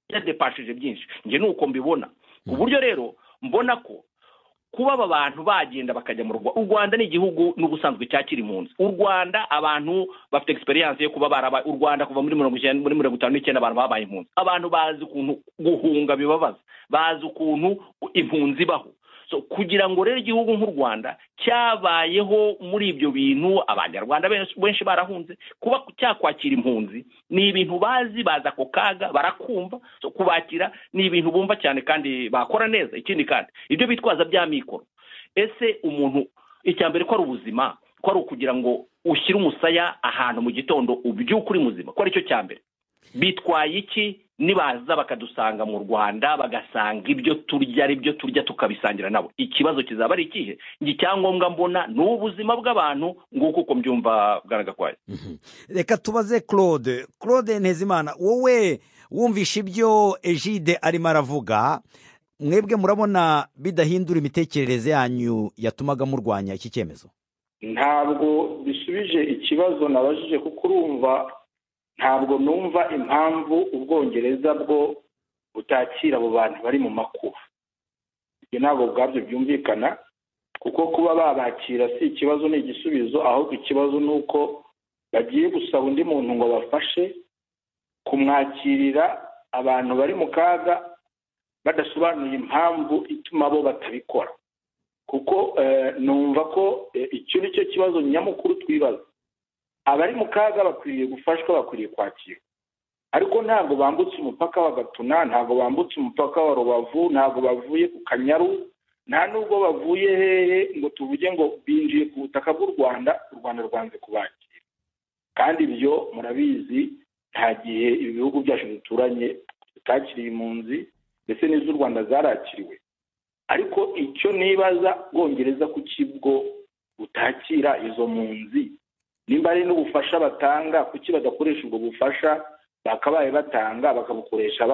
yadepashije byinshi. Njye nuko mbibona. Ku buryo rero mbona ko kuba aba bantu bagenda bakajya mu Rwanda, u Rwanda ni igihugu n'ubusanzwe cyakira impunzi. U Rwanda abantu bafite experience yo kuba barabaye u Rwanda kuva muri 1959 abantu babaye impunzi. Abantu bazi ukuntu guhunga bibabaza, bazi ukuntu impunzi baho. So kugira ngo rero igihugu nk'u Rwanda cyabayeho muri ibyo bintu, abanyarwanda benshi barahunze, kuba cyakwakira impunzi ni ibintu bazi, baza ako kaga barakumva. So kubakira ni ibintu bumva cyane kandi bakora neza. Ikindi kandi ibyo bitwaza bya mikoro, ese umuntu icya mbere ko ari ubuzima, ko ari ukugira ngo ushyire umusaya ahantu mu gitondo ubyuke uri muzima, ko aricyo cya mbere. Bitwaye iki nibaza bakadusanga mu Rwanda bagasanga ibyo turya ari byo turya tukabisangira nabo? Ikibazo kizaba ari ikihe? Icyangombwa mbona ni ubuzima bw'abantu, nguko uko mbyumva bwana Gakwaya. Reka tubaze Claude. Claude Ntezimana, wowe wumvishe ibyo Egide arimo aravuga, mwebwe murabona bidahindura imitekerereze yanyu yatumaga murwanya iki cyemezo? Ntabwo bisubije ikibazo nabajije, kuko urumva ntabwo numva impamvu Ubwongereza bwo butakira abo bantu bari mu makuba. Ibyo ntabwo ubwabyo byumvikana, kuko kuba babakira si ikibazo, ni igisubizo. Ahubwo ikibazo ni uko bagiye gusaba undi muntu ngo bafashe kumwakirira abantu bari mu kaga, badasobanuye impamvu ituma bo batabikora. Kuko numva ko icyo ni cyo kibazo nyamukuru twibaza. Abari mu kaga bakwiriye gufashwa, bakwiriye kwakirwa, ariko ntabwo bambutse umupaka wa Gatuna, ntabwo bambutse umupaka wa Rubavu, ntabwo bavuye ku Kanyaru, nta nubwo bavuye hehe ngo tuvuge ngo binjiye ku butaka bw'u Rwanda, u Rwanda rwanze kubakira. Kandi ibyo murabizi, nta gihe ibihugu byacu duturanye bitakiriye impunzi, ndetse n'iz'u Rwanda zarakiriwe. Ariko icyo nibaza, Bwongereza kuki bwo butakira izo mpunzi? Nimba ari n'ubufasha batanga, kuki badakoresha ubwo bufasha bakabaye batanga, bakabukoresha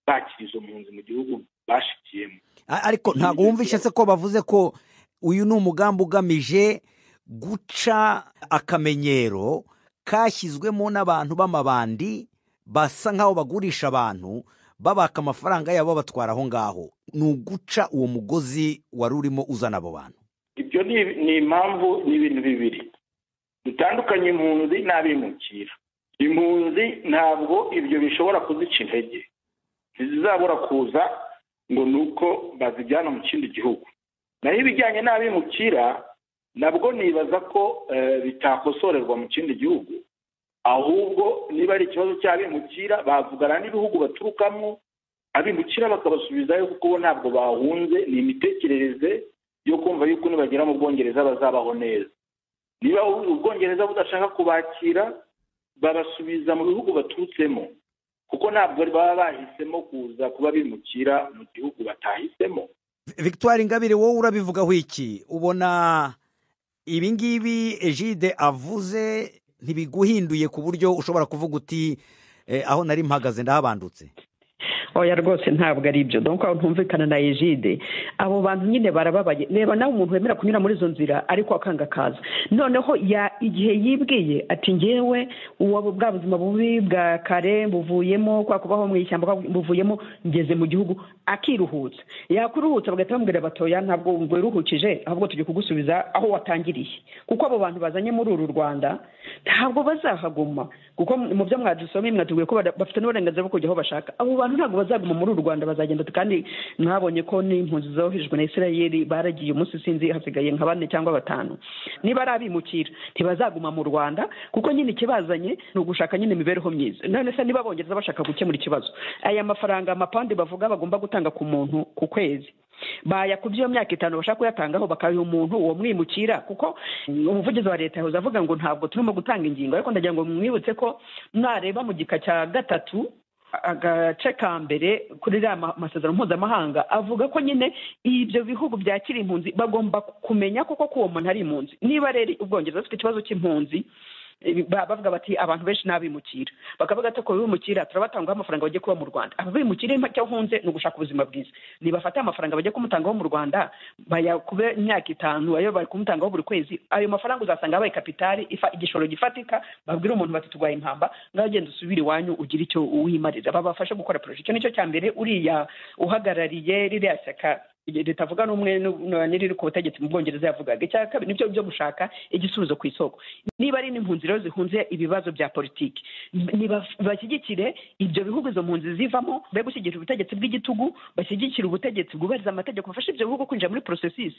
bakira izo mpunzi mu gihugu bashikiyemo? Ariko ntabwo wumvishe se ko bavuze ko uyu ni umugambi ugamije guca akamenyero kashyizwemo n'abantu b'amabandi basa nk'aho bagurisha abantu, babaka amafaranga yabo babatwara aho ngaho. Ni uguca uwo mugozi wari urimo uzana abo bantu. Ibyo ni impamvu, ni ibintu bibiri bitandukanye, impunzi n'abimukira. Impunzi ntabwo ibyo bishobora kuzica intege, ntizizabura kuza ngo ni uko bazijyana mu kindi gihugu. Naho ibijyanye n'abimukira nabwo nibaza ko bitakosorerwa mu kindi gihugu, ahubwo niba ari ikibazo cy'abimukira bavugana n'ibihugu baturukamo, abimukira bakabasubizayo, kuko bo ntabwo bahunze. Ni imitekerereze yo kumva yuko nibagera mu Bwongereza bazabaho neza. Niba Ubwongereza budashaka kubakira, babasubiza mu bihugu baturutsemo, kuko ntabwo baba bahisemo kuza kuba bimukira mu gihugu batahisemo. Victoire Ingabire, wowe urabivugaho iki? Ubona ibi ngibi Egide avuze ntibiguhinduye ku buryo ushobora kuvuga uti aho nari mpagaze ndahabandutse? Oya rwose ntabwo ari ibyo. Donc aho ntumvikana na Egide, abo bantu nyine barababaye. Reba nawe umuntu wemera kunyura muri izo nzira ariko akanga kaza, noneho igihe yibwiye ati ngewe uwo bwa buzima bubi bwa kare buvuyemo, kwa kubaho mu ishyamba buvuyemo, ngeze mu gihugu, akiruhutsa. Yakuruhutsa bagahita bamubwira batoya ntabwo wiruhukije, ahubwo tujye kugusubiza aho watangiriye. Kuko abo bantu bazanye muri uru Rwanda ntabwo bazahaguma, kuko mu byo mwadusomye mwatubwiye ko bafite n'uburenganzira bwo kujya aho bashaka. Abo bantu ntabwo bazaguma muri uru Rwanda, bazagenda. Kandi mwabonye ko n'impunzi zohejwe na Israel baragiye, umunsi sinzi hasigaye nka 4 cyangwa 5. Niba ari abimukira ntibazaguma mu Rwanda, kuko nyine ikibazanye ni ugushaka nyine imibereho myiza. None se niba Abongereza bashaka gukemura ikibazo, aya mafaranga amapandi bavuga bagomba gutanga ku muntu ku kwezi, bayakubye iyo myaka 5 bashaka kuyatangaho bakabiha umuntu uwo mwimukira. Kuko umuvugizi wa leta yahoze avuga ngo ntabwo turimo gutanga ingingo, ariko ndagira ngo mwibutse ko mwareba mu gika cya 3 agace ka mbere kuri iriya masezerano mpuzamahanga, avuga ko nyine ibyo bihugu byakira impunzi bagomba kumenya koko ko uwo muntu ari impunzi. Niba rero Ubwongereza bufite ikibazo cy'impunzi, bavuga bati abantu benshi n'abimukira, bakavuga ati ko bimukira turabatangaho amafaranga bajye kuba mu Rwanda. Aba bimukira icyo hunze ni ugushaka ubuzima bwiza. Nibafata amafaranga bajye kumutangaho mu Rwanda, bayakube imyaka 5 ayo bari kumutangaho buri kwezi, ayo mafaranga uzasanga abaye kapitali, igishoro gifatika, babwira umuntu bati tugwaye impamba, ngaho genda usubire iwanyu ugire icyo wimarira, babafashe gukora projet. Icyo nicyo cya mbere. Uriya uhagarariye ririya shyaka Ritavuga n'umwe n'iriri ku butegetsi mu Bwongereza yavugaga. Icya kabiri nibyo byo gushaka igisubizo ku isoko. Niba ari n'impunzi rero zihunze ibibazo bya politiki, bashyigikire ibyo bihugu izo mpunzi zivamo, be gushyigikira ubutegetsi bw'igitugu, bashyigikire ubutegetsi bwubahiriza amategeko, bafashe ibyo bihugu kwinjira muri processus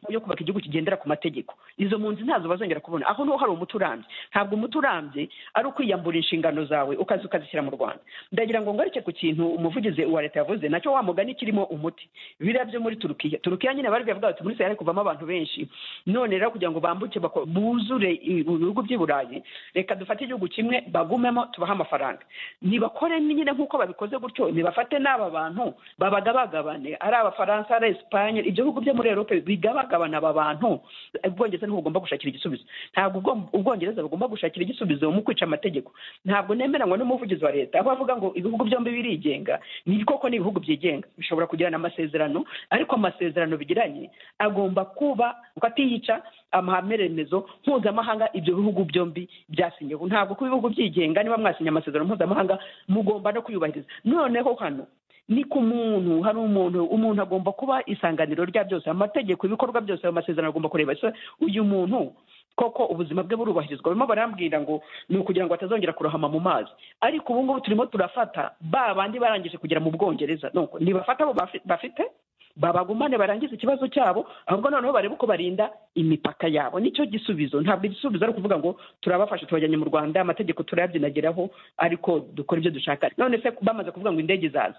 yo kubaka igihugu kigendera ku mategeko. Izo mpunzi ntazo bazongera kubona. Aho niho hari umuti urambye. Ntabwo umuti urambye ari ukwiyambura inshingano zawe ukaza ukazishyira mu Rwanda. Ndagira ngo ngaruke ku kintu umuvugizi wa leta yavuze, nacyo wa mugani kirimo umuti. Biriya byo muri Turukiya nyine bari bavuga bati muri Sahel kuvamo abantu benshi, none rero kugira ngo bambuke buzure ibihugu by'i Burayi, reka dufate igihugu kimwe bagumemo tubaha amafaranga. Nibakore nyine nk'uko babikoze gutyo, nibafate n'aba bantu babagabagabane, ari Abafaransa, ari Espagne, ibyo bihugu byo muri Europe bigabagabana aba bantu. Ubwongereza ntabwo bugomba gushakira igisubizo, ntabwo Ubwongereza bugomba gushakira igisubizo mu kwica amategeko. Ntabwo nemeranywa n'umuvugizi wa leta aho avuga ngo ibihugu byombi birigenga. Ni koko ni ibihugu byigenga bishobora kugirana amasezerano, ariko amasezerano bigiranye agomba kuba atiyica amahame remezo mpuzamahanga ibyo bihugu byombi byasinyeho. Ntabwo kuba ibihugu byigenga, niba mwasinye amasezerano mpuzamahanga mugomba no kuyubahiriza. Noneho hano ni ku muntu, hari umuntu agomba kuba isanganiro rya byose, amategeko, ibikorwa byose, ayo masezerano agomba kureba uyu muntu koko ubuzima bwe burubahirizwa. Barimo barambwira ngo ni ukugira ngo atazongera kurohama mu mazi, ariko ubu ngubu turimo turafata ba bandi barangije kugera mu Bwongereza. Nuko nibafata abo bafite babagumane barangize ikibazo cyabo, ahubwo noneho barebe uko barinda imipaka yabo. Nicyo gisubizo. Ntabwo igisubizo ari ukuvuga ngo turabafashe tubajyanye mu Rwanda, amategeko turayabyinageraho, ariko dukora ibyo dushaka. None se bamaze kuvuga ngo indege zaza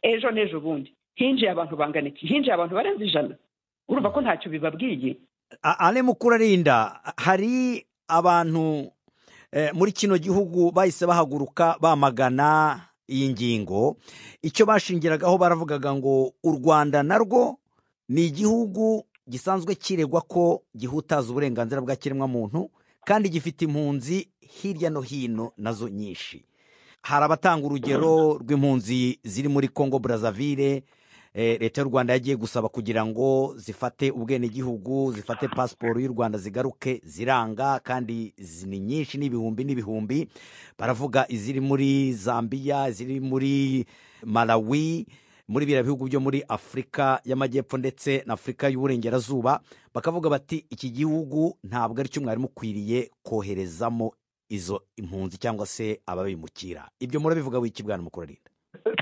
ejo n'ejo bundi, hinjiye abantu bangana iki? Hinjiye abantu barenze 100. Urumva ko ntacyo bibabwiye. Ale Mukurarinda, hari abantu muri kino gihugu bahise bahaguruka bamagana iyi ngingo. Icyo bashingiragaho baravugaga ngo u Rwanda narwo ni igihugu gisanzwe kiregwa ko gihutaza uburenganzira bwa kiremwamuntu, kandi gifite impunzi hirya no hino nazo nyinshi. Hari abatanga urugero rw'impunzi ziri muri Congo Brazzaville, leta y'u Rwanda yagiye gusaba kugira ngo zifate ubwenegihugu, zifate pasiporo y'u Rwanda zigaruke, ziranga, kandi ni nyinshi, n'ibihumbi n'ibihumbi. Baravuga iziri muri Zambia, iziri muri Malawi, muri biriya bihugu byo muri Afurika y'Amajyepfo ndetse na Afurika y'Uburengerazuba. Bakavuga bati iki gihugu ntabwo ari cyo mwari mukwiriye koherezamo izo impunzi cyangwa se ababimukira. Ibyo murabivuga wiki bwana Mukurarinda?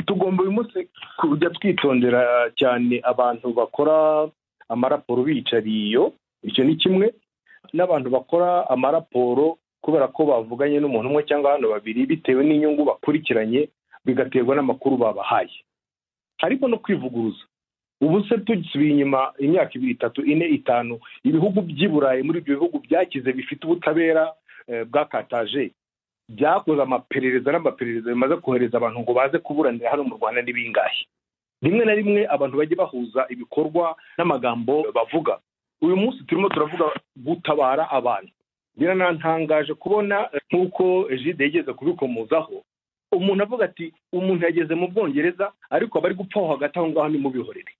Tugomba uyu munsi kujya twitondera cyane abantu bakora amaraporo biyicariye, icyo ni kimwe, n'abantu bakora amaraporo kubera ko bavuganye n'umuntu umwe cyangwa hano babiri bitewe n'inyungu bakurikiranye, bigaterwa n'amakuru babahaye. Harimo no kwivuguruza. Ubu se tusubiye inyuma imyaka 2, 3, 4, 5, ibihugu by'i Burayi, muri ibyo bihugu byakize bifite ubutabera bwakataje, byakoze amaperereza n'amaperereza bimaze kohereza abantu ngo baze kuburanira hano mu Rwanda n'ibingahe. Rimwe na rimwe abantu bajye bahuza ibikorwa n'amagambo bavuga. Uyu munsi turimo turavuga gutabara abantu. Biranantangaje kubona nk'uko Egide yigeze kubikomozaho, umuntu avuga ati umuntu yageze mu Bwongereza ariko abari gupfa aho hagati aho ngaho nimubihorere.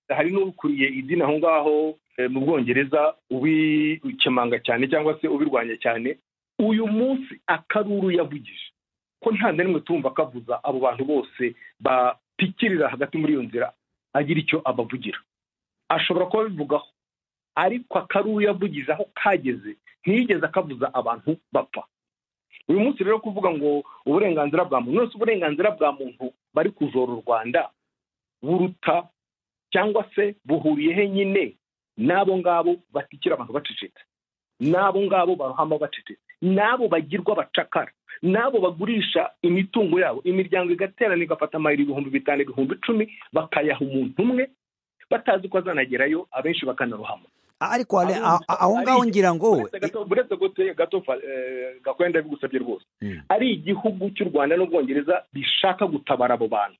Hari n'ukuriye idini aho ngaho mu Bwongereza ubikemanga cyane cyangwa se ubirwanya cyane. Uyu munsi akaruru yavugije ko nta na rimwe tumva akavuza abo bantu bose bapikirira hagati muri iyo nzira agira icyo abavugira. Ashobora kuba bivugaho, ariko akaruru yavugize aho kageze ntiyigeze akavuza abantu bapfa. Uyu munsi rero kuvuga ngo uburenganzira bwa muntu, none uburenganzira bwa muntu bari kujora u Rwanda buruta cyangwa se buhuriye he nyine n'abo ngabo batikira abantu bacecetse, n'abo ngabo barohama bacecetse, n'abo bagirwa bacakara, n'abo bagurisha imitungo yabo, imiryango igaterana igafata amayero 5,000, 10,000 bakayaha umuntu umwe batazi ko azanagerayo, abenshi bakanarohama. Ariko aho ngaho ngira ngo buretse gato gakwenda bigusabye rwose, ari igihugu cy'u Rwanda n'Ubwongereza bishaka gutabara abo bantu,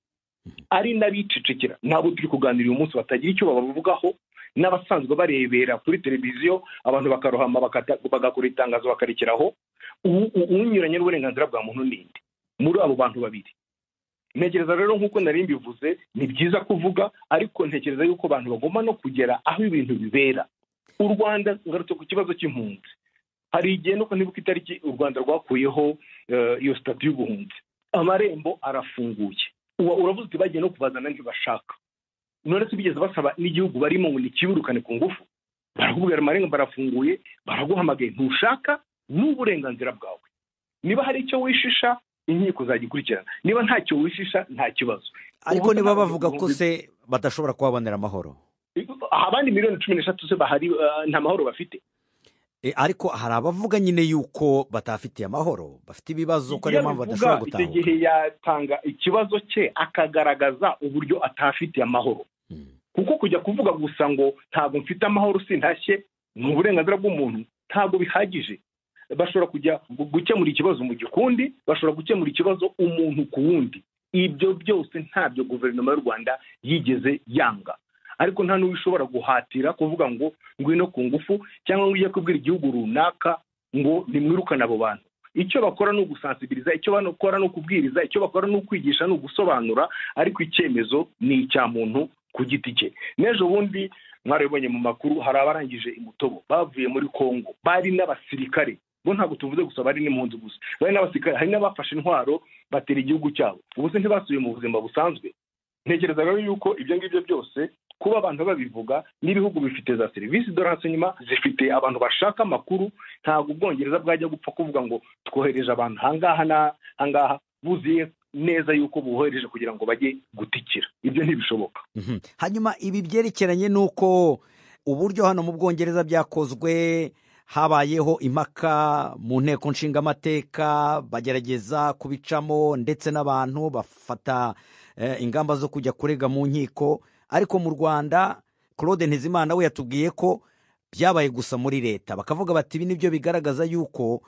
ari n'abicecekera nabo turi kuganira uyu munsi batagira icyo babavugaho, n'abasanzwe barebera kuri televiziyo abantu bakarohama bagakora itangazo bakarekeraho. Unyuranye n'uburenganzira bwa muntu ninde muri abo bantu babiri? Ntekereza rero nk'uko nari mbivuze, ni byiza kuvuga, ariko ntekereza yuko abantu bagomba no kugera aho ibintu bibera. U Rwanda, ngarutse ku kibazo cy'impunzi, hari igihe nuko nibuka itariki u Rwanda rwakuyeho iyo statut y'ubuhunzi, amarembo arafunguye. Uravuze uti bagiye no kubazana ntibashaka. None se bigeze basaba n'igihugu barimo ngo nikibirukane ku ngufu? Barakubwira amarenga barafunguye, baraguhamagaye, ntushaka, n'uburenganzira bwawe. Niba hari icyo wishisha inkiko zagikurikirana, niba ntacyo wishisha nta kibazo. Ariko niba bavuga ko se badashobora kuhabonera amahoro, abandi 13 miliyoni se bahari nta mahoro bafite? Ariko hari abavuga nyine yuko batafitiye amahoro, bafite ibibazo, ko ariyo mpamvu badashobora gutahuka. Icyo gihe yatanga ikibazo cye akagaragaza uburyo atafitiye amahoro, kuko kujya kuvuga gusa ngo ntabwo mfite amahoro sintashye, ni uburenganzira bw'umuntu, ntabwo bihagije. Bashobora kujya gukemura ikibazo mu gikundi, bashobora gukemura ikibazo umuntu ku wundi. Ibyo byose ntabyo guverinoma y'u Rwanda yigeze yanga, ariko nta n'uwo ishobora guhatira kuvuga ngo ngwino ku ngufu, cyangwa ngo ujye kubwira igihugu runaka ngo nimwirukane abo bantu. Icyo bakora ni ugusansibiriza, icyo bakora ni ukubwiriza, icyo bakora ni ukwigisha, ni ugusobanura, ariko icyemezo ni icya muntu ku giti cye. N'ejo bundi mwarabibonye mu makuru, hari abarangije imutobo bavuye muri Kongo, bari n'abasirikare. Bo ntabwo tuvuze gusa bari n'impunzi gusa, bari n'abasirikare, hari n'abafashe intwaro batera igihugu cyabo. Ubu se ntibasubiye mu buzima busanzwe? Ntekereza rero yuko ibyo ngibyo byose kuba abantu babivuga, n'ibihugu bifite za serivisi de renseignement, zifite abantu bashaka amakuru. Ntabwo Ubwongereza bwajya gupfa kuvuga ngo twohereje abantu ahangaha n'ahangaha, buziye neza yuko buhohereje kugira ngo bajye gutikira. Ibyo ntibishoboka. Hanyuma ibi byerekeranye n'uko uburyo hano mu Bwongereza byakozwe, habayeho impaka mu nteko nshingamateka, bagerageza kubicamo, ndetse n'abantu bafata ingamba zo kujya kurega mu nkiko. Ariko mu Rwanda, Claude Ntezimana we yatubwiye ko byabaye gusa muri leta, bakavuga bati ibi nibyo bigaragaza yuko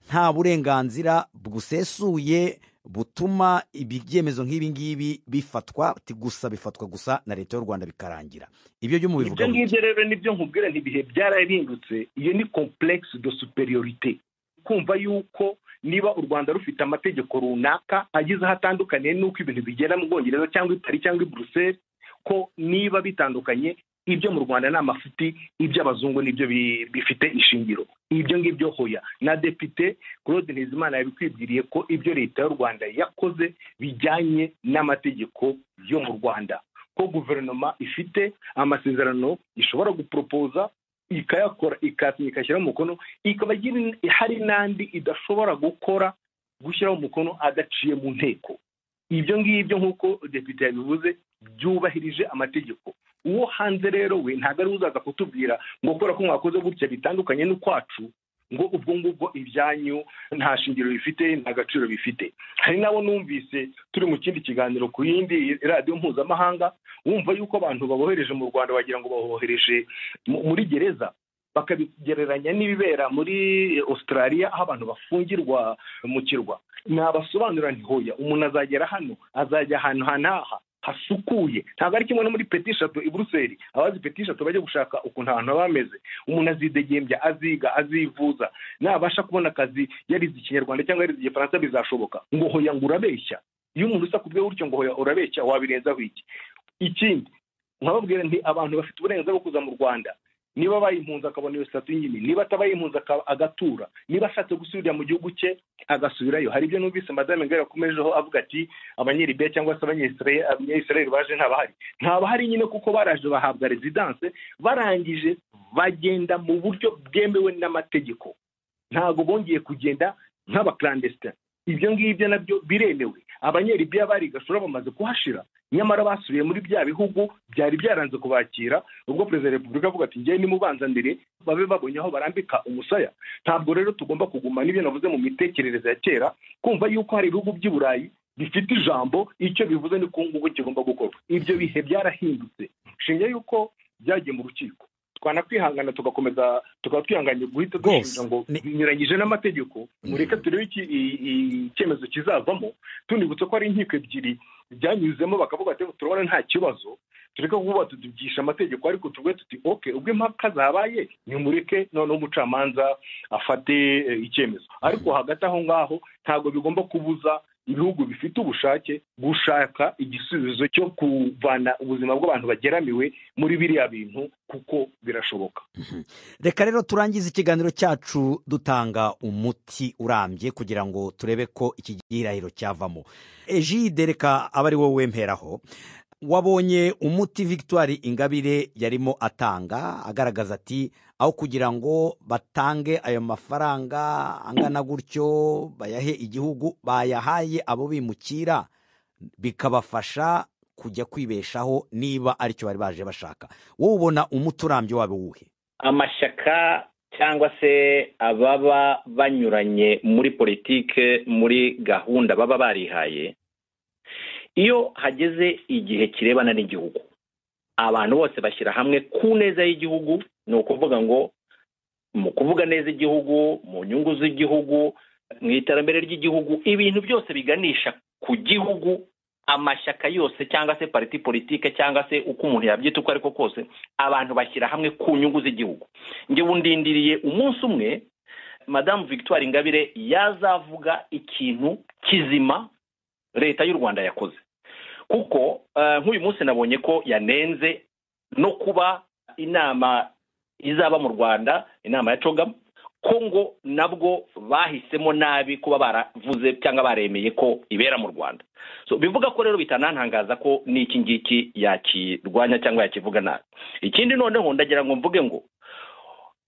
nta burenganzira busesuye butuma ibi byemezo nk'ibi ngibi bifatwa, gusa bifatwa gusa na leta y'u Rwanda bikarangira. Ibyo byo mubivuga? Ibyo ngibyo rero nibyo nkubwira, ntibihe byarahindutse. Iyo ni complexe de supériorité, kumva yuko niba u Rwanda rufite amategeko runaka agize aho atandukaniye n'uko ibintu bigera mu Bwongereza cyangwa i Paris cyangwa i Bruxelles, ko niba bitandukanye ibyo mu Rwanda ni amafuti, iby'abazungu nibyo bifite ishingiro. Ibyo ngibyo hoya. Na depite Claude Ntezimana yabikwibwiriye ko ibyo leta y'u Rwanda yakoze bijyanye n'amategeko yo mu Rwanda, ko guverinoma ifite amasezerano ishobora guporopoza, ikayakora, ikasinya, igashyiraho umukono, ikaba hari n'andi idashobora gukora, gushyiraho umukono adaciye mu nteko. Ibyo ngibyo, nk'uko depite yabivuze, byubahirije amategeko. Uwo hanze rero we ntabwo ari uzaza kutubwira ngo kubera ko mwakoze gutya bitandukanye n'ukwacu, ngo ubwo ngubwo ibyanyu nta shingiro bifite, nta gaciro bifite. Hari nabo numvise turi mu kindi kiganiro ku yindi radiyo mpuzamahanga, wumva yuko abantu babohereje mu Rwanda wagira ngo babohereje muri gereza, bakabigereranya n'ibibera muri Australia aho abantu bafungirwa mu kirwa. Nabasobanurira ntihoya, umuntu azagera hano, azajya ahantu hanaha hasukuye, ntabwo ari kimwe no muri Petit Château i Buruseli. Abazi Petit Château bajya gushaka ukuntu ahantu haba hameze. Umuntu azidegembya, aziga, azivuza, nabasha kubona akazi yarize Ikinyarwanda cyangwa yarize Igifaransa bizashoboka. Ngo hoya, ngo urabeshya. Iyo umuntu usa kubwe gutyo ngo hoya urabeshya, wabirenzaho iki? Ikindi nkababwira nti abantu bafite uburenganzira bwo kuza mu Rwanda, niba abaye impunzi akabona iyo statut nyine, niba atabaye impunzi agatura, niba ashatse gusubira mu gihugu cye agasubirayo. Hari ibyo numvise madame Ingabire yakomejeho avuga ati Abanyeribiya cyangwa se Abanyayisirayeli baje ntabahari. Ntabahari nyine, kuko baraje bahabwa résidence, barangije bagenda mu buryo bwemewe n'amategeko, ntabwo bongeye kugenda nk'aba clandestins. Ibyo ngibyo nabyo biremewe. Abanyeribiya bari Gashora bamaze kuhashira, nyamara basubiye muri bya bihugu byari byaranze kubakira, ubwo perezida wa repubulika avuga ati ngewe nimubanzanire babe babonye aho barambika umusaya. Ntabwo rero tugomba kuguma n'ibyo navuze mu mitekerereze ya kera, kumva yuko hari ibihugu by'i Burayi bifite ijambo, icyo bivuze ni ngubu kigomba gukorwa. Ibyo bihe byarahindutse. Shinge yuko byagiye mu rukiko, twanakwihangana tugakomeza, tukaba twihanganye guhita dushinja ngo binyuranyije n'amategeko. Mureke turebe icyemezo kizavamo. Tunibutse ko ari inkiko ebyiri byanyuzemo, bakavuga ati turabona nta kibazo, tureke kuba tubyisha amategeko, ariko tuvuge tuti OK, ubwo impaka zabaye nimureke noneho umucamanza afate icyemezo. Ariko hagati aho ngaho ntabwo bigomba kubuza ibihugu bifite ubushake gushaka igisubizo cyo kuvana ubuzima bw'abantu bageramiwe muri biriya bintu, kuko birashoboka. Reka rero turangize ikiganiro cyacu dutanga umuti urambye kugira ngo turebe ko iki gihirahiro cyavamo. Ejide, reka abe ari wowe wemperaho. Wabonye umuti Victoire Ingabire yarimo atanga, agaragaza ati aho kugira ngo batange ayo mafaranga angana gutyo bayahe igihugu, bayahaye abo bimukira bikabafasha kujya kwibeshaho niba aricyo bari baje bashaka. Wowe ubona umuti urambye waba uwuhe? Amashyaka cyangwa se ababa banyuranye muri politike, muri gahunda baba barihaye, iyo hageze igihe kirebana n'igihugu abantu bose bashyira hamwe ku neza y'igihugu. Ni ukuvuga ngo mu kuvuga neza igihugu, mu nyungu z'igihugu, mu iterambere ry'igihugu, ibintu byose biganisha ku gihugu, amashyaka yose cyangwa se parti politike cyangwa se uko umuntu yabyita uko ariko kose, abantu bashyira hamwe ku nyungu z'igihugu. Njye bundindiriye umunsi umwe Madame Victoire Ingabire yazavuga ikintu kizima leta y'u Rwanda yakoze, kuko nk'uyu munsi nabonye ko yanenze no kuba inama izaba mu Rwanda, inama ya CHOGM, ko ngo nabwo bahisemo nabi kuba baravuze cyangwa baremeye ko ibera mu Rwanda. So bivuga ko rero bitanantangaza ko n'iki ngiki yakirwanya cyangwa yakivuga nabi. Ikindi noneho ndagira ngo mvuge ngo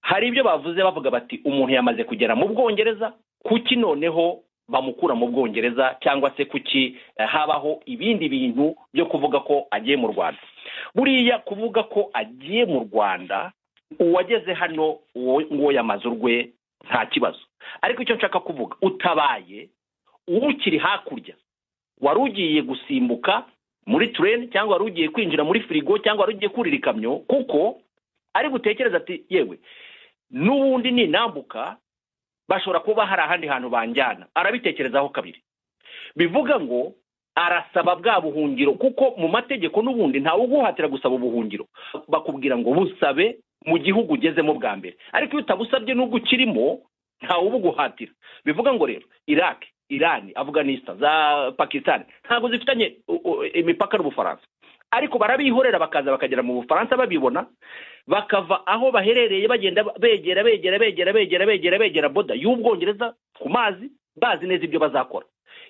hari ibyo bavuze bavuga bati umuntu yamaze kugera mu Bwongereza, kuki noneho bamukura mu Bwongereza cyangwa se kuki habaho ibindi bintu byo kuvuga ko agiye mu Rwanda. Buriya kuvuga ko agiye mu Rwanda, uwageze hano uwo yamaze urwe nta kibazo. Ariko icyo nshaka kuvuga, utabaye ukiri hakurya, wari ugiye gusimbuka muri train cyangwa wari ugiye kwinjira muri frigo cyangwa wari ugiye kurira ikamyo, kuko ari gutekereza ati yewe n'ubundi ninambuka bashobora kuba hari ahandi hantu banjyana, arabitekerezaho kabiri. Bivuga ngo arasaba bwa buhungiro, kuko mu mategeko n'ubundi ntawe uguhatira gusaba ubuhungiro, bakubwira ngo busabe mu gihugu ugezemo bwa mbere, ariko iyo utabusabye n'ubwo ukirimo ntawe ubuguhatira. Bivuga ngo rero Iraq, Iran, Afghanistan, za Pakistan ntabwo zifitanye imipaka n'Ubufaransa, ariko barabihorera bakaza bakagera mu Bufaransa babibona, bakava aho baherereye bagenda begera begera begera begera begera begera boda y'Ubwongereza ku mazi, bazi neza ibyo bazakora.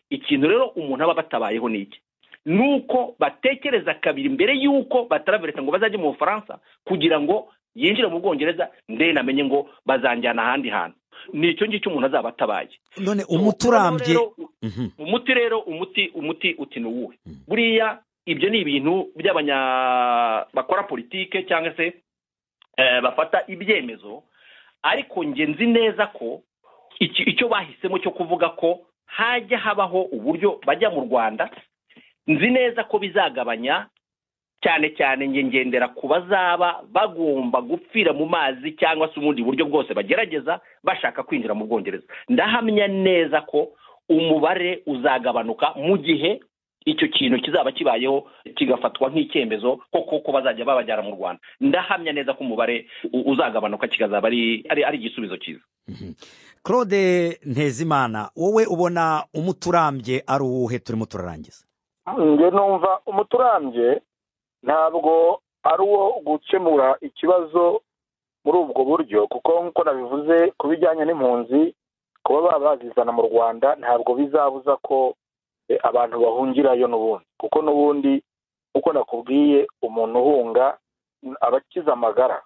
Ikintu rero umuntu aba batabayeho ni iki? Nuko batekereza kabiri mbere yuko bataravereta ngo bazajye mu Bufaransa kugira ngo yinjire mu Bwongereza, ndene amenye ngo bazanjyana ahandi hantu. Ni icyo ngicyo umuntu azaba atabaye. None umuti urambye, umuti rero umuti uti ni uwuhe? Buriya ibyo ni ibintu by'abanya bakora politike cyangwa se bafata ibyemezo, ariko nge nzi neza ko icyo bahisemo cyo kuvuga ko hajya habaho uburyo bajya mu Rwanda, nzi neza ko bizagabanya cyane cyane nge ngendera ku bazaba bagomba gupfira mu mazi cyangwa se ubundi buryo bwose bagerageza bashaka kwinjira mu Bwongereza. Ndahamya neza ko umubare uzagabanuka mu gihe icyo kintu kizaba kibayeho kigafatwa nk'icyemezo koko ko bazajya babajyana mu Rwanda. Ndahamya neza ko umubare uzagabanuka, kikazaba ari igisubizo cyiza. Claude Ntezimana, wowe ubona umuti urambye ari uwuhe? Turimo turarangiza. Nge numva umuti urambye ntabwo ari uwo gukemura ikibazo muri ubwo buryo, kuko nk'uko nabivuze ku bijyanye n'impunzi, kuba bazizana mu Rwanda ntabwo bizabuza ko abantu bahungirayo n'ubundi, kuko n'ubundi uko nakubwiye umuntu uhunga abakiza amagara.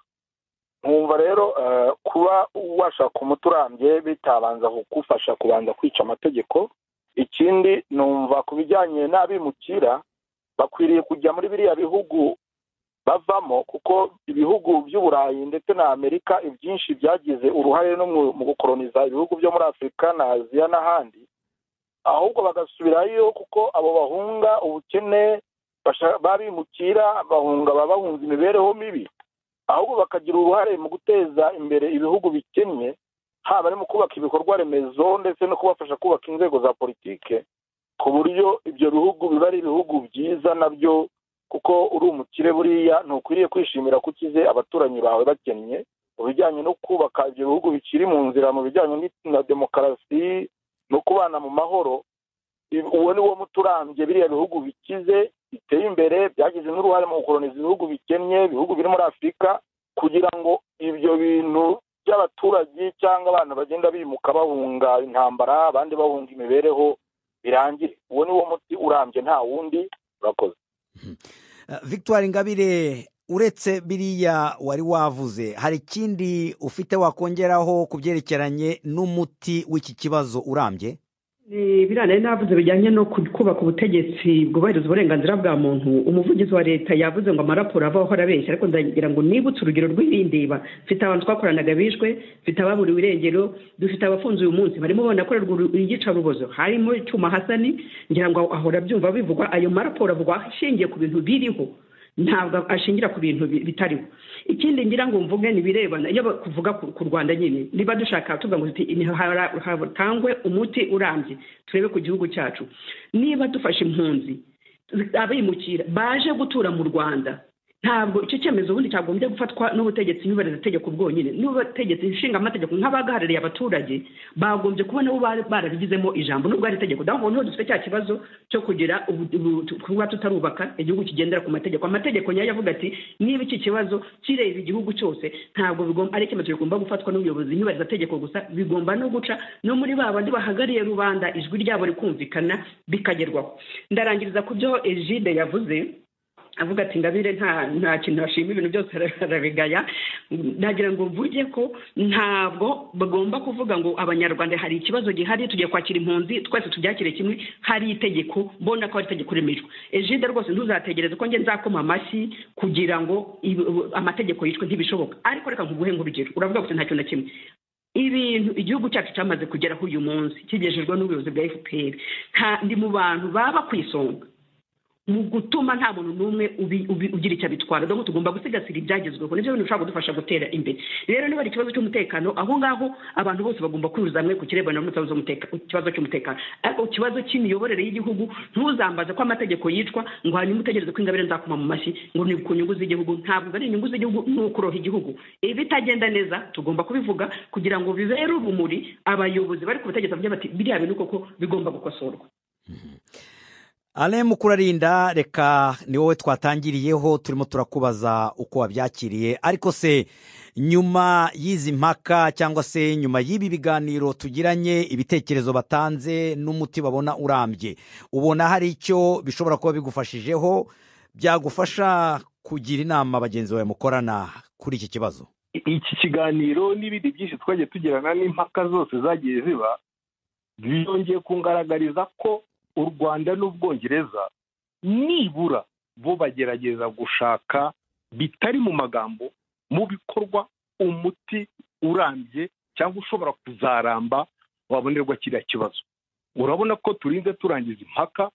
Nkumva rero kuba washaka umuti urambye bitabanza kugufasha kubanza kwica amategeko. Ikindi numva ku bijyanye n'abimukira, bakwiriye kujya muri biriya bihugu bavamo, kuko ibihugu by'Uburayi ndetse na Amerika ibyinshi byagize uruhare no mu gukoloniza ibihugu byo muri Afurika na Aziya n'ahandi, ahubwo bagasubirayo, kuko abo bahunga ubukene babimukira bahunga babahunza imibereho mibi, ahubwo bakagira uruhare mu guteza imbere ibihugu bikennye, haba ari mu kubaka ibikorwa remezo ndetse no kubafasha kubaka inzego za politike, ku buryo ibyo bihugu biba ari ibihugu byiza nabyo, kuko uri umukire buriya ntukwiriye kwishimira ko ukize abaturanyi bawe bakennye. Mu bijyanye no kubaka ibyo bihugu bikiri mu nzira, mu bijyanye na demokarasi no kubana mu mahoro, uwo ni wo muti urambye. Biriya bihugu bikize biteye imbere byagize n'uruhare mu gukoloniza ibihugu bikennye, ibihugu biri muri Afurika, kugira ngo ibyo bintu by'abaturage cyangwa abantu bagenda bimuka bahunga intambara, abandi bahunga imibereho, birangire. Uwo ni wo muti urambye, nta wundi. Urakoze. Victoire Ingabire, uretse biriya wari wavuze, hari ikindi ufite wakongeraho ku byerekeranye n'umuti w'iki kibazo urambye? Biriya nari navuze bijyanye no kubaka ubutegetsi bwubahiriza uburenganzira bwa muntu. Umuvugizi wa leta yavuze ngo amaraporo avaho arabeshya, ariko ndagira ngo nibutse urugero rw'ibindeba. Mfite abantu twakoranaga bishwe, mfite ababuriwe irengero, dufite abafunze uyu munsi barimo banakorerwa iyicarubozo, harimo Cyuma Hasani, ngira ngo ahora abyumva bivugwa. Ayo maraporo avugwa ashingiye ku bintu biriho, ntabwo ashingira ku bintu bitariho. Ikindi ngira ngo mvuge ni birebana iyo kuvuga ku Rwanda nyine, niba dushaka tuvuga ngo hatangwe umuti urambye, turebe ku gihugu cyacu. Niba dufashe impunzi abimukira baje gutura mu Rwanda, ntabwo icyo cyemezo ubundi cyagombye gufatwa n'ubutegetsi nyubahirizategeko bwonyine. N'ubutegetsi nshingamategeko nk'abahagarariye abaturage bagombye kuba nabo barabigizemo ijambo, nubwo ari itegeko. Ndaho niho dufite cya kibazo cyo kugira kuba tutarubaka igihugu kigendera ku mategeko. Amategeko nyayo avuga ati niba iki kibazo kireba igihugu cyose, ntabwo bigomba ari icyemezo kigomba gufatwa n'ubuyobozi nyubahirizategeko gusa, bigomba no guca no muri ba bandi bahagarariye rubanda, ijwi ryabo rikumvikana bikagerwaho. Ndarangiriza ku byo Egide yavuze, avuga ati Ingabire nta kintu ashima, ibintu byose arabigaya. Nagira ngo mvuge ko ntabwo bagomba kuvuga ngo abanyarwanda hari ikibazo gihari, tugiye kwakira impunzi twese tubyakire kimwe. Hari itegeko, mbona ko ari itegeko remejwe. Egide rwose ntuzategereze ko njye nzakoma amashyi kugira ngo amategeko yicwe, ntibishoboka. Ariko reka nkuguhe nk'urugero, uravuga ngo nta kintu na kimwe ibintu igihugu cyacu cyamaze kugeraho uyu munsi kigejejwe n'ubuyobozi bwa FPR. Ndi mu bantu baba ku isonga mu gutuma nta muntu n'umwe ugira icyo abitwara. Donc tugomba gusigasira ibyagezweho, nibyo bintu bishobora kudufasha gutera imbere. Rero niba ari ikibazo cy'umutekano, aho ngaho abantu bose bagomba kwihuriza hamwe ku kirebana n'ikibazo cy'umutekano. Ariko ikibazo cy'imiyoborere y'igihugu, ntuzambaze ko amategeko yicwa ngo hanyuma utegereze ko Ingabire nzakoma mu mashyi ngo ni ku nyungu z'igihugu. Ntabwo ari inyungu z'igihugu, ni ukuroha igihugu. Ibitagenda neza tugomba kubivuga kugira ngo bibere urumuri abayobozi bari ku butegetsi bavuge bati biriya bintu koko bigomba gukosorwa. Alain Mukurarinda, reka ni wowe twatangiriyeho turimo turakubaza uko wabyakiriye, ariko se nyuma y'izi mpaka cyangwa se nyuma y'ibi biganiro tugiranye, ibitekerezo batanze n'umuti babona urambye, ubona hari icyo bishobora kuba bigufashijeho, byagufasha kugira inama bagenzi bawe mukorana kuri iki kibazo? Iki kiganiro n'ibindi byinshi twagiye tugirana n'impaka zose zagiye ziba, byongeye kungaragariza ko u Rwanda n'Ubwongereza nibura bo bagerageza gushaka bitari mu magambo, mu bikorwa, umuti urambye cyangwa ushobora kuzaramba wabonerwa kiriya kibazo. Urabona ko turinze turangiza impaka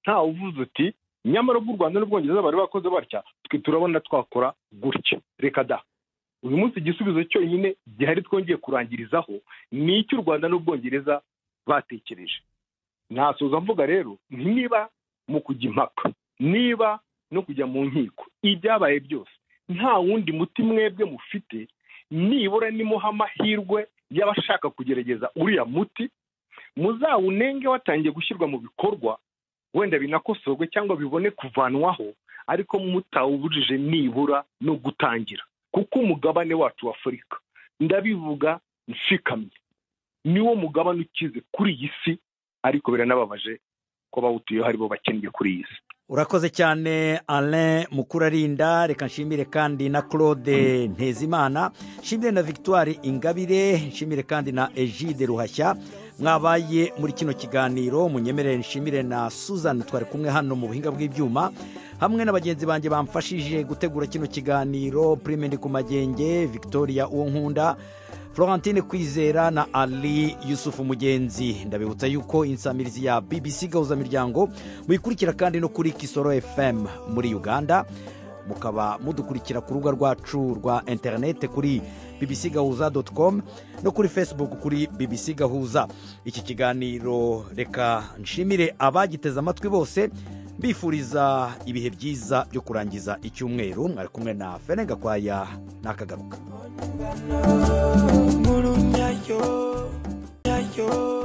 nta uvuze uti nyamara u Rwanda n'Ubwongereza bari bakoze batya, twe turabona twakora gutya. Reka da, uyu munsi igisubizo cyonyine gihari twongeye kurangirizaho ni icyo u Rwanda n'Ubwongereza batekereje. Nasoza mvuga rero, niba mu kujya impaka, niba no kujya mu nkiko, ibyabaye byose nta wundi muti mwebwe mufite, nibura nimuha amahirwe y'abashaka kugerageza uriya muti, muzawunenge watangiye gushyirwa mu bikorwa, wenda binakosorwe cyangwa bibone kuvanwaho, ariko mutawubujije nibura no gutangira. Kuko umugabane wacu wa Afurika, ndabivuga nshikamye, niwo mugabane ukize kuri iyi si, ariko biranababaje ko bawutuyeho aribo bakennye kuri iyi si. Urakoze cyane Alain Mukurarinda. Reka nshimire kandi na Claude Ntezimana, nshimire na Victoire Ingabire, nshimire kandi na Egide Ruhashya mwabaye muri kino kiganiro. Munyemerere nshimire na Susan twari kumwe hano mu buhinga bw'ibyuma, hamwe na bagenzi banjye bamfashije gutegura kino kiganiro, Prime Ndikumagenge, Victoria Uwonkunda, Florentine Kwizera na Ali Yusufu Mugenzi. Ndabibutsa yuko insamirizi ya BBC Gahuza Miryango muyikurikira kandi no kuri Kisoro FM muri Uganda, mukaba mudukurikira ku rubuga rwacu rwa interineti kuri bbcgahuza.com no kuri Facebook kuri BBC Gahuza. Iki kiganiro reka nshimire abagiteze amatwi bose, mbifuriza ibihe byiza byo kurangiza icyumweru. Mwari kumwe na Ferenga Gakwaya nakagaruka. Yo.